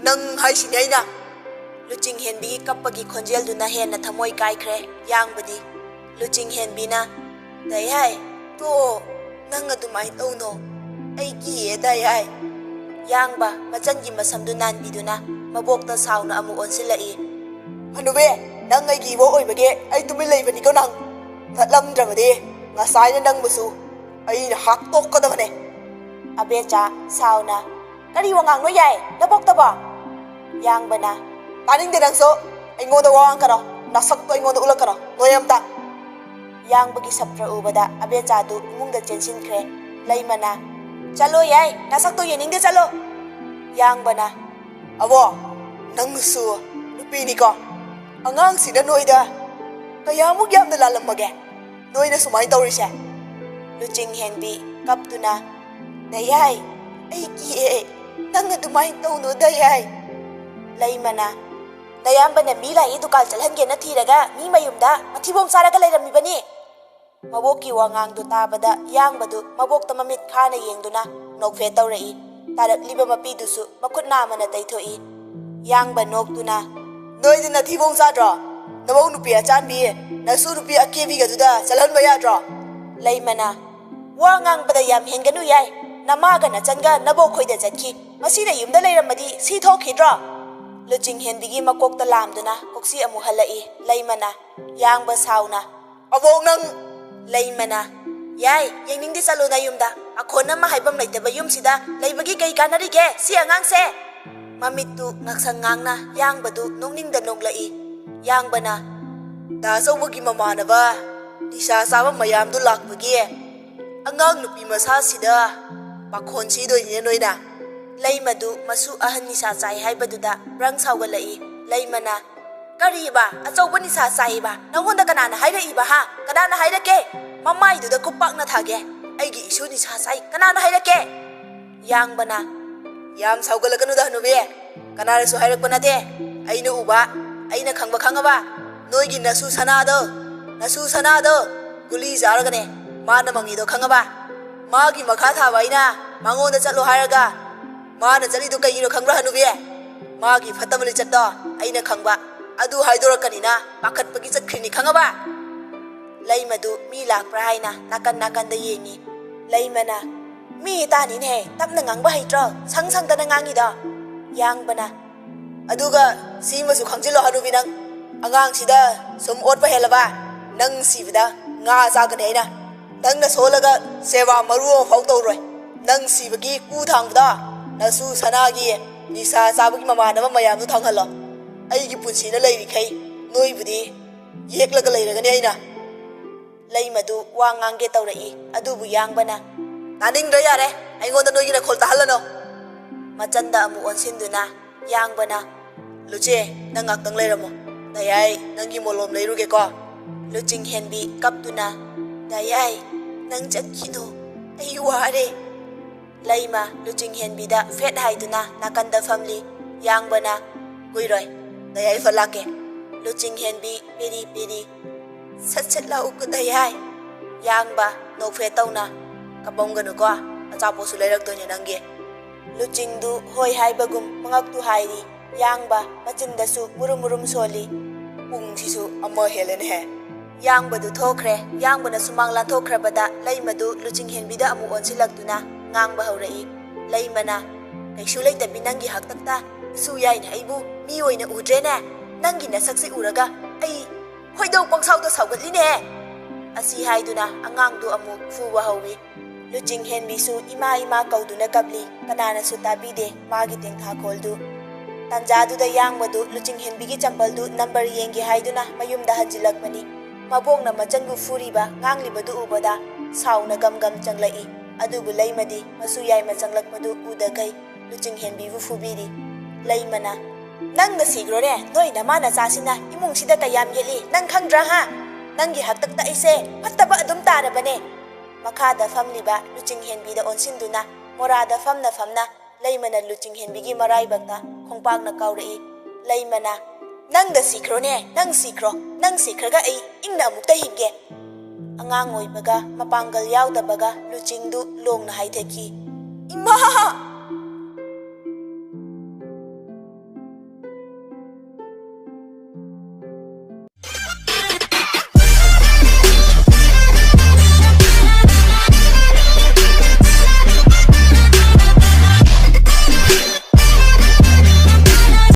ꯅꯪ ꯍꯥꯏꯁꯤꯅꯦ ꯑꯩꯅ꯫" ꯂꯨꯆꯤꯡ ꯍꯦꯟꯕꯤꯒꯤ ꯀꯞꯄꯒꯤ ꯈꯣꯟꯖꯦꯜꯗꯨꯅ ꯍꯦꯟꯅ ꯊꯃꯣꯏ ꯀꯥꯏꯈ꯭ꯔꯦ ꯌꯥꯡꯕꯗꯤ꯫ ꯂꯨꯆꯤꯡ ꯍꯦꯟꯕꯤꯅ, "ꯗꯥ ꯌꯥꯏ, ꯇꯣꯛꯑꯣ, ꯅꯪ ꯑꯗꯨꯃꯥꯏꯅ ꯇꯧꯅꯣ, ꯑꯩ ꯀꯤꯌꯦ ꯗꯥ ꯌꯥꯏ꯫" ꯌꯥꯡꯕ ꯃꯆꯟꯒꯤ ꯃꯁꯝꯗꯨ ꯅꯥꯟꯕꯤꯗꯨꯅ ꯃꯕꯣꯛꯇ ꯁꯥꯎꯅ ꯑꯃꯨꯛ ꯑꯣꯟꯁꯤꯜꯂꯛꯏ꯫ "ꯍꯅꯨꯕꯤ, ꯅꯪ ꯑꯩꯒꯤ ꯏꯕꯣꯛ ꯑꯣꯏꯕꯒꯤ ꯑꯩ ꯇꯨꯃꯤꯟ ꯂꯩꯕꯅꯤꯀꯣ ꯅꯪ꯫ ꯊꯠꯂꯝꯗ꯭ꯔꯕꯗꯤ ꯉꯁꯥꯏꯅ ꯅꯪꯕꯨꯁꯨ ꯑꯩꯅ ꯍꯥꯠꯇꯣꯛꯀꯗꯕꯅꯦ꯫" ꯑꯕꯦꯆꯥ ꯁꯥꯎꯅ, "ꯀꯔꯤ ꯋꯥꯉꯥꯡꯅꯣ ꯌꯥꯏ, ꯅꯕꯣꯛꯇꯕꯣ?" ꯌꯥꯡꯕꯅ, "ꯇꯥꯅꯤꯡꯗꯦ ꯅꯪꯁꯨ꯫ ꯑꯩꯉꯣꯟꯗ ꯋꯥ ꯉꯥꯡꯀꯅꯣ, ꯅꯁꯛꯇꯣ ꯑꯩꯉꯣꯟꯗ ꯎꯠꯂꯛꯀꯅꯣ, ꯅꯣꯏ ꯑꯝꯇ꯫" ꯌꯥꯡꯕꯒꯤ ꯁꯞꯇ꯭ꯔ ꯎꯕꯗ ꯑꯕꯦꯆꯥꯗꯨ ꯏꯃꯨꯡꯗ ꯆꯦꯟꯁꯤꯟꯈ꯭ꯔꯦ꯫ ꯂꯩꯃꯅ, "ꯆꯠꯂꯣ ꯌꯥꯏ, ꯅꯁꯛꯇꯣ ꯌꯦꯡꯅꯤꯡꯗꯦ, ꯆꯠꯂꯣ꯫" ꯌꯥꯡꯕꯅ, "ꯑꯕꯣ, ꯅꯪꯁꯨ ꯅꯨꯄꯤꯅꯤꯀꯣ? ꯑꯉꯥꯡꯁꯤꯅ ꯅꯣꯏꯗ ꯀꯌꯥꯃꯨꯛ ꯌꯥꯝꯅ ꯂꯥꯜꯂꯝꯃꯒꯦ ꯅꯣꯏꯅ ꯁꯨꯃꯥꯏꯅ ꯇꯧꯔꯤꯁꯦ?" ꯂꯨꯆꯤꯡ ꯍꯦꯟꯕꯤ ꯀꯞꯇꯨꯅ, "ꯗꯥ ꯌꯥꯏ, ꯑꯩ ꯀꯤꯑꯦ, ꯅꯪ ꯑꯗꯨꯃꯥꯏꯅ ꯇꯧꯅꯨ ꯗꯥ ꯌꯥꯏ꯫" ꯂꯩꯃꯅ, "ꯅꯌꯥꯝꯕꯅ ꯃꯤ ꯂꯥꯛꯏ ꯗꯨꯀꯥꯟ ꯆꯠꯍꯟꯒꯦꯅ ꯊꯤꯔꯒ ꯃꯤ ꯃꯌꯨꯝꯗ ꯃꯊꯤꯕꯣꯡ ꯆꯥꯔꯒ ꯂꯩꯔꯝꯃꯤꯕꯅꯤ꯫" ꯃꯕꯣꯛꯀꯤ ꯋꯥꯉꯥꯡꯗꯨ ꯇꯥꯕꯗ ꯌꯥꯡꯕꯗꯨ ꯃꯕꯣꯛꯇ ꯃꯃꯤꯠ ꯈꯥꯅ ꯌꯦꯡꯗꯨꯅ ꯅꯣꯛꯐꯦꯠ ꯇꯧꯔꯛꯏ꯫ ꯇꯥꯔꯛꯂꯤꯕ ꯃꯄꯤꯗꯨꯁꯨ ꯃꯈꯨꯠ ꯅꯥꯝꯃꯅ ꯇꯩꯊꯣꯛꯏ꯫ ꯌꯥꯡꯕ ꯅꯣꯛꯇꯨꯅ, "ꯅꯣꯏꯗꯤ ꯅꯊꯤꯕꯣꯡ ꯆꯥꯗ꯭ꯔꯣ? ꯅꯃꯧ ꯅꯨꯄꯤ ꯑꯆꯥꯟꯕꯤ, ꯅꯁꯨ ꯅꯨꯄꯤ ꯑꯀꯦꯕꯤꯒꯗꯨꯗ ꯆꯠꯍꯟꯕ ꯌꯥꯗ꯭ꯔꯣ?" ꯂꯩꯃꯅ, "ꯋꯥ ꯉꯥꯡꯕꯗ ꯌꯥꯝ ꯍꯦꯟꯒꯅꯨ ꯌꯥꯏ꯫ ꯅꯃꯥꯒ ꯅꯆꯟꯒ ꯅꯕꯣꯛ ꯈꯣꯏꯗ ꯆꯠꯈꯤ꯫ ꯃꯁꯤꯅ ꯌꯨꯝꯗ ꯂꯩꯔꯝꯃꯗꯤ ꯁꯤ ꯊꯣꯛꯈꯤꯗ꯭ꯔꯣ?" ꯂꯨꯆꯤꯡ ꯍꯦꯟꯕꯤꯒꯤ ꯃꯀꯣꯛꯇ ꯂꯥꯝꯗꯨꯅ ꯀꯣꯛꯁꯤ ꯑꯃꯨꯛ ꯍꯜꯂꯛꯏ꯫ ꯂꯩꯃꯅ, ꯌꯥꯡꯕ ꯁꯥꯎꯅ, "ꯑꯕꯣꯛ ꯅꯪ!" ꯂꯩꯃꯅ, "ꯌꯥꯏ, ꯌꯦꯡꯅꯤꯡꯗꯦ, ꯆꯠꯂꯣ ꯅꯌꯨꯝꯗ꯫ ꯑꯈꯣꯟ ꯑꯃ ꯍꯥꯏꯐꯝ ꯂꯩꯇꯕ ꯌꯨꯝꯁꯤꯗ ꯂꯩꯕꯒꯤ ꯀꯩ ꯀꯥꯟꯅꯔꯤꯒꯦ ꯁꯤ ꯑꯉꯥꯡꯁꯦ?" ꯃꯃꯤꯠꯇꯨ ꯉꯥꯛꯁꯪ ꯉꯥꯡꯅ ꯌꯥꯡꯕꯗꯨ ꯅꯣꯛꯅꯤꯡꯗ ꯅꯣꯛꯂꯛꯏ꯫ ꯌꯥꯡꯕꯅ, "ꯗꯥ ꯑꯆꯧꯕꯒꯤ ꯃꯃꯥꯟꯅꯕ ꯅꯤꯁꯥ ꯆꯥꯕ ꯃꯌꯥꯝꯗꯨ ꯂꯥꯛꯄꯒꯤ ꯑꯉꯥꯡ ꯅꯨꯄꯤ ꯃꯁꯥꯁꯤꯗ ꯄꯥꯈꯣꯟ ꯁꯤꯗꯣꯏꯅꯤꯅꯦ ꯅꯣꯏꯅ?" ꯂꯩꯃꯗꯨ ꯃꯁꯨ ꯑꯍꯟ ꯅꯤꯁꯥ ꯆꯥꯏ ꯍꯥꯏꯕꯗꯨꯗ ꯕ꯭ꯔꯪ ꯁꯥꯎꯒꯠꯂꯛꯏ꯫ ꯂꯩꯃꯅ, "ꯀꯔꯤꯕ? ꯑꯆꯧꯕ ꯅꯤꯁꯥ ꯆꯥꯏꯕ? ꯅꯪꯉꯣꯟꯗ ꯀꯅꯥꯅ ꯍꯥꯏꯔꯛꯏꯕ, ꯍꯥ? ꯀꯅꯥꯅ ꯍꯥꯏꯔꯛꯀꯦ? ꯃꯃꯥꯏꯗꯨꯗ ꯈꯨꯄꯥꯛꯅ ꯊꯥꯒꯦ꯫ ꯑꯩꯒꯤ ꯏꯁꯨ ꯅꯤꯁꯥ ꯆꯥꯏ ꯀꯅꯥꯅ ꯍꯥꯏꯔꯛꯀꯦ?" ꯌꯥꯡꯕꯅ, "ꯌꯥꯝ ꯁꯥꯎꯒꯠꯂꯛꯀꯅꯨꯗ ꯍꯅꯨꯕꯤ꯫ ꯀꯅꯥꯅꯁꯨ ꯍꯥꯏꯔꯛꯄ ꯅꯠꯇꯦ꯫ ꯑꯩꯅ ꯎꯕ, ꯑꯩꯅ ꯈꯪꯕ, ꯈꯪꯉꯕ? ꯅꯣꯏꯒꯤ ꯅꯁꯨ ꯁꯅꯥꯗꯣ, ꯅꯁꯨ ꯁꯅꯥꯗꯣ ꯒꯨꯂꯤ ꯆꯥꯔꯒꯅꯦ ꯃꯥꯅ ꯃꯪꯉꯤꯗꯣ, ꯈꯪꯉꯕ? ꯃꯥꯒꯤ ꯃꯈꯥ ꯊꯥꯕ ꯑꯩꯅ ꯃꯉꯣꯟꯗ ꯆꯠꯂꯣ ꯍꯥꯏꯔꯒ ꯃꯥꯅ ꯆꯠꯂꯤꯗꯣ ꯀꯩꯒꯤꯅꯣ ꯈꯪꯕ꯭ꯔꯥ ꯍꯅꯨꯕꯤ? ꯃꯥꯒꯤ ꯐꯠꯇꯕ ꯂꯤꯆꯠꯇꯣ ꯑꯩꯅ ꯈꯪꯕ꯫ ꯑꯗꯨ ꯍꯥꯏꯗꯣꯔꯛꯀꯅꯤꯅ ꯄꯥꯈꯠꯄꯒꯤ ꯆꯠꯈ꯭ꯔꯤꯅꯤ, ꯈꯪꯉꯕ?" ꯂꯩꯃꯗꯨ ꯃꯤ ꯂꯥꯛꯄ꯭ꯔꯥ ꯍꯥꯏꯅ ꯅꯥꯀꯟ ꯅꯥꯀꯟꯗ ꯌꯦꯡꯉꯤ꯫ ꯂꯩꯃꯅ, "ꯃꯤ ꯇꯥꯅꯤꯅꯦꯍꯦ, ꯇꯞꯅ ꯉꯥꯡꯕ ꯍꯩꯇ꯭ꯔꯣ? ꯁꯪ ꯁꯪꯗꯅ ꯉꯥꯡꯉꯤꯗꯣ?" ꯌꯥꯡꯕꯅ, "ꯑꯗꯨꯒ ꯁꯤꯃꯁꯨ ꯈꯪꯖꯤꯜꯂꯣ ꯍꯅꯨꯕꯤ ꯅꯪ, ꯑꯉꯥꯡꯁꯤꯗ ꯁꯨꯝ ꯑꯣꯠꯄ ꯍꯦꯜꯂꯕ ꯅꯪ ꯁꯤꯕꯗ ꯉꯥ ꯆꯥꯒꯅꯤ ꯑꯩꯅ꯫ ꯅꯪꯅ ꯁꯣꯜꯂꯒ ꯁꯦꯕꯥ ꯃꯔꯨ ꯑꯃꯐꯥꯎ ꯇꯧꯔꯣꯏ꯫ ꯅꯪ ꯁꯤꯕꯒꯤ ꯀꯨ ꯊꯥꯡꯕꯗꯣ ꯅꯁꯨ ꯁꯅꯥꯒꯤ ꯅꯤꯁꯥ ꯆꯥꯕꯒꯤ ꯃꯃꯥꯟꯅꯕ ꯃꯌꯥꯝꯗꯨ ꯊꯥꯡꯍꯜꯂꯣ꯫ ꯑꯩꯒꯤ ꯄꯨꯟꯁꯤꯅ ꯂꯩꯔꯤꯈꯩ ꯅꯣꯏꯕꯨꯗꯤ ꯌꯦꯛꯂꯒ ꯂꯩꯔꯒꯅꯤ ꯑꯩꯅ꯫" ꯂꯩꯃꯗꯨ ꯋꯥ ꯉꯥꯡꯒꯦ ꯇꯧꯔꯛꯏ, ꯑꯗꯨꯕꯨ ꯌꯥꯡꯕꯅ, "ꯇꯥꯅꯤꯡꯗ꯭ꯔ ꯌꯥꯔꯦ, ꯑꯩꯉꯣꯟꯗ ꯅꯣꯏꯒꯤ ꯅꯈꯣꯜ ꯇꯥꯍꯜꯂꯅꯨ꯫" ꯃꯆꯟꯗ ꯑꯃꯨꯛ ꯑꯣꯟꯁꯤꯟꯗꯨꯅ ꯌꯥꯡꯕꯅ, "ꯂꯨꯆꯦ, ꯅꯪ ꯉꯥꯛꯇꯪ ꯂꯩꯔꯝꯃꯣ꯫ ꯗꯥꯌꯥꯏ, ꯅꯪꯒꯤ ꯃꯣꯂꯣꯝ ꯂꯩꯔꯨꯒꯦꯀꯣ꯫" ꯂꯨꯆꯤꯡ ꯍꯦꯟꯕꯤ ꯀꯞꯇꯨꯅ, "ꯗꯥꯌꯥꯏ, ꯅꯪ ꯆꯠꯈꯤꯅꯨ, ꯑꯩ ꯋꯥꯔꯦ꯫" ꯂꯩꯃ ꯂꯨꯆꯤꯡ ꯍꯦꯟꯕꯤꯗ ꯐꯦꯠ ꯍꯥꯏꯗꯨꯅ ꯅꯥꯀꯟꯗ ꯐꯝꯂꯤ꯫ ꯌꯥꯡꯕꯅ, "ꯀꯨꯏꯔꯣꯏ, ꯗꯥꯌꯥꯏ ꯐꯠ ꯂꯥꯛꯀꯦ꯫" ꯂꯨꯆꯤꯡ ꯍꯦꯟꯕꯤ ꯄꯦꯔꯤ ꯄꯦꯔꯤ, "ꯁꯠ ꯁꯠ ꯂꯥꯛꯎꯀꯣ ꯗꯥꯌꯥꯏ꯫" ꯌꯥꯡꯕ ꯅꯣꯛꯐꯦꯠ ꯇꯧꯅ, "ꯀꯞꯄꯝꯒꯅꯨꯀꯣ, ꯑꯆꯥꯄꯣꯠꯁꯨ ꯂꯩꯔꯛꯇꯣꯏꯅꯦ ꯅꯪꯒꯤ꯫" ꯂꯨꯆꯤꯡꯗꯨ ꯍꯣꯏ ꯍꯥꯏꯕꯒꯨꯝ ꯃꯉꯛꯇꯨ ꯍꯥꯏꯔꯤ꯫ ꯌꯥꯡꯕ ꯃꯆꯤꯟꯗꯁꯨ ꯃꯨꯔꯨꯝ ꯃꯨꯔꯨꯝ ꯁꯣꯜꯂꯤ꯫ "ꯄꯨꯡꯁꯤꯁꯨ ꯑꯃ ꯍꯦꯜꯂꯦꯅꯦꯍꯦ꯫" ꯌꯥꯡꯕꯗꯨ ꯊꯣꯛꯈ꯭ꯔꯦ꯫ ꯌꯥꯡꯕꯅ ꯁꯨꯃꯥꯡ ꯂꯥꯟꯊꯣꯛꯈ꯭ꯔꯕꯗ ꯂꯩꯃꯗꯨ ꯂꯨꯆꯤꯡꯍꯦꯟꯕꯤꯗ ꯑꯃꯨꯛ ꯑꯣꯟꯁꯤꯜꯂꯛꯇꯨꯅ ꯉꯥꯡꯕ ꯍꯧꯔꯛꯏ꯫ ꯂꯩꯃꯅ, "ꯀꯩꯁꯨ ꯂꯩꯇꯕꯤ ꯅꯪꯒꯤ ꯍꯥꯛꯇꯛꯇ ꯑꯁꯨ ꯌꯥꯏꯅ ꯑꯩꯕꯨ ꯃꯤ ꯑꯣꯏꯅ ꯎꯗ꯭ꯔꯦꯅꯦ꯫ ꯅꯪꯒꯤ ꯅꯁꯛꯁꯤ ꯎꯔꯒ ꯑꯩ ꯈꯣꯏꯗꯧ ꯄꯪꯁꯥꯎꯗ ꯁꯥꯎꯒꯠꯂꯤꯅꯦ!" ꯑꯁꯤ ꯍꯥꯏꯗꯨꯅ ꯑꯉꯥꯡꯗꯨ ꯑꯃꯨꯛ ꯐꯨꯕ ꯍꯧꯏ꯫ ꯂꯨꯆꯤꯡꯍꯦꯟꯕꯤꯁꯨ ꯏꯃꯥ ꯏꯃꯥ ꯀꯧꯗꯨꯅ ꯀꯞꯂꯤ꯫ ꯀꯅꯥꯅꯁꯨ ꯇꯥꯕꯤꯗꯦ ꯃꯥꯒꯤ ꯇꯦꯡꯊꯥꯈꯣꯜꯗꯨ꯫ ꯇꯥꯟꯖꯥꯗꯨꯗ ꯌꯥꯡꯕꯗꯨ ꯂꯨꯆꯤꯡꯍꯦꯟꯕꯤꯒꯤ ꯆꯝꯄꯜꯗꯨ ꯅꯝꯕꯔ ꯌꯦꯡꯒꯦ ꯍꯥꯏꯗꯨꯅ ꯃꯌꯨꯝꯗ ꯍꯟꯖꯤꯜꯂꯛꯄꯅꯤ꯫ ꯃꯕꯣꯛꯅ ꯃꯆꯟꯕꯨ ꯐꯨꯔꯤꯕ ꯉꯥꯡꯂꯤꯕꯗꯨ ꯎꯕꯗ ꯁꯥꯎꯅ ꯒꯝ ꯒꯝ ꯆꯪꯂꯛꯏ꯫ ꯑꯗꯨꯕꯨ ꯂꯩꯃꯗꯤ ꯃꯁꯨ ꯌꯥꯏꯃ ꯆꯪꯂꯛꯄꯗꯨ ꯎꯗꯈꯩ ꯂꯨꯆꯤꯡꯍꯦꯟꯕꯤꯕꯨ ꯐꯨꯕꯤꯔꯤ꯫ ꯂꯩꯃꯅ, "ꯅꯪꯅ ꯁꯤꯈ꯭ꯔꯣꯅꯦ, ꯅꯣꯏ ꯅꯃꯥ ꯅꯆꯥꯁꯤꯅ ꯏꯃꯨꯡꯁꯤꯗ ꯀꯌꯥꯝ ꯌꯦꯠꯂꯤ ꯅꯪ ꯈꯪꯗ꯭ꯔꯥ ꯍꯥ? ꯅꯪꯒꯤ ꯍꯥꯛꯇꯛꯇ ꯑꯩꯁꯦ ꯐꯠꯇꯕ ꯑꯗꯨꯝ ꯇꯥꯔꯕꯅꯦ꯫" ꯃꯈꯥꯗ ꯐꯝꯂꯤꯕ ꯂꯨꯆꯤꯡꯍꯦꯟꯕꯤꯗ ꯑꯣꯟꯁꯤꯟꯗꯨꯅ ꯃꯣꯔꯥꯗ ꯐꯝꯅ ꯐꯝꯅ ꯂꯩꯃꯅ ꯂꯨꯆꯤꯡꯍꯦꯟꯕꯤꯒꯤ ꯃꯔꯥꯏꯕꯛꯇ ꯈꯣꯡꯄꯥꯛꯅ ꯀꯥꯎꯔꯛꯏ꯫ ꯂꯩꯃꯅ, "ꯅꯪꯗ ꯁꯤꯈ꯭ꯔꯣꯅꯦ, ꯅꯪ ꯁꯤꯈ꯭ꯔꯣ, ꯅꯪ ꯁꯤꯈ꯭ꯔꯒ ꯑꯩ ꯏꯪꯅ ꯑꯃꯨꯛꯇ ꯍꯤꯡꯒꯦ꯫" ꯑꯉꯥꯡ ꯑꯣꯏꯕꯒ ꯃꯄꯥꯡꯒꯜ ꯌꯥꯎꯗꯕꯒ ꯂꯨꯆꯤꯡꯗꯨ ꯂꯣꯡꯅ ꯍꯥꯏꯊꯈꯤ꯫ "ꯏꯃꯥ!"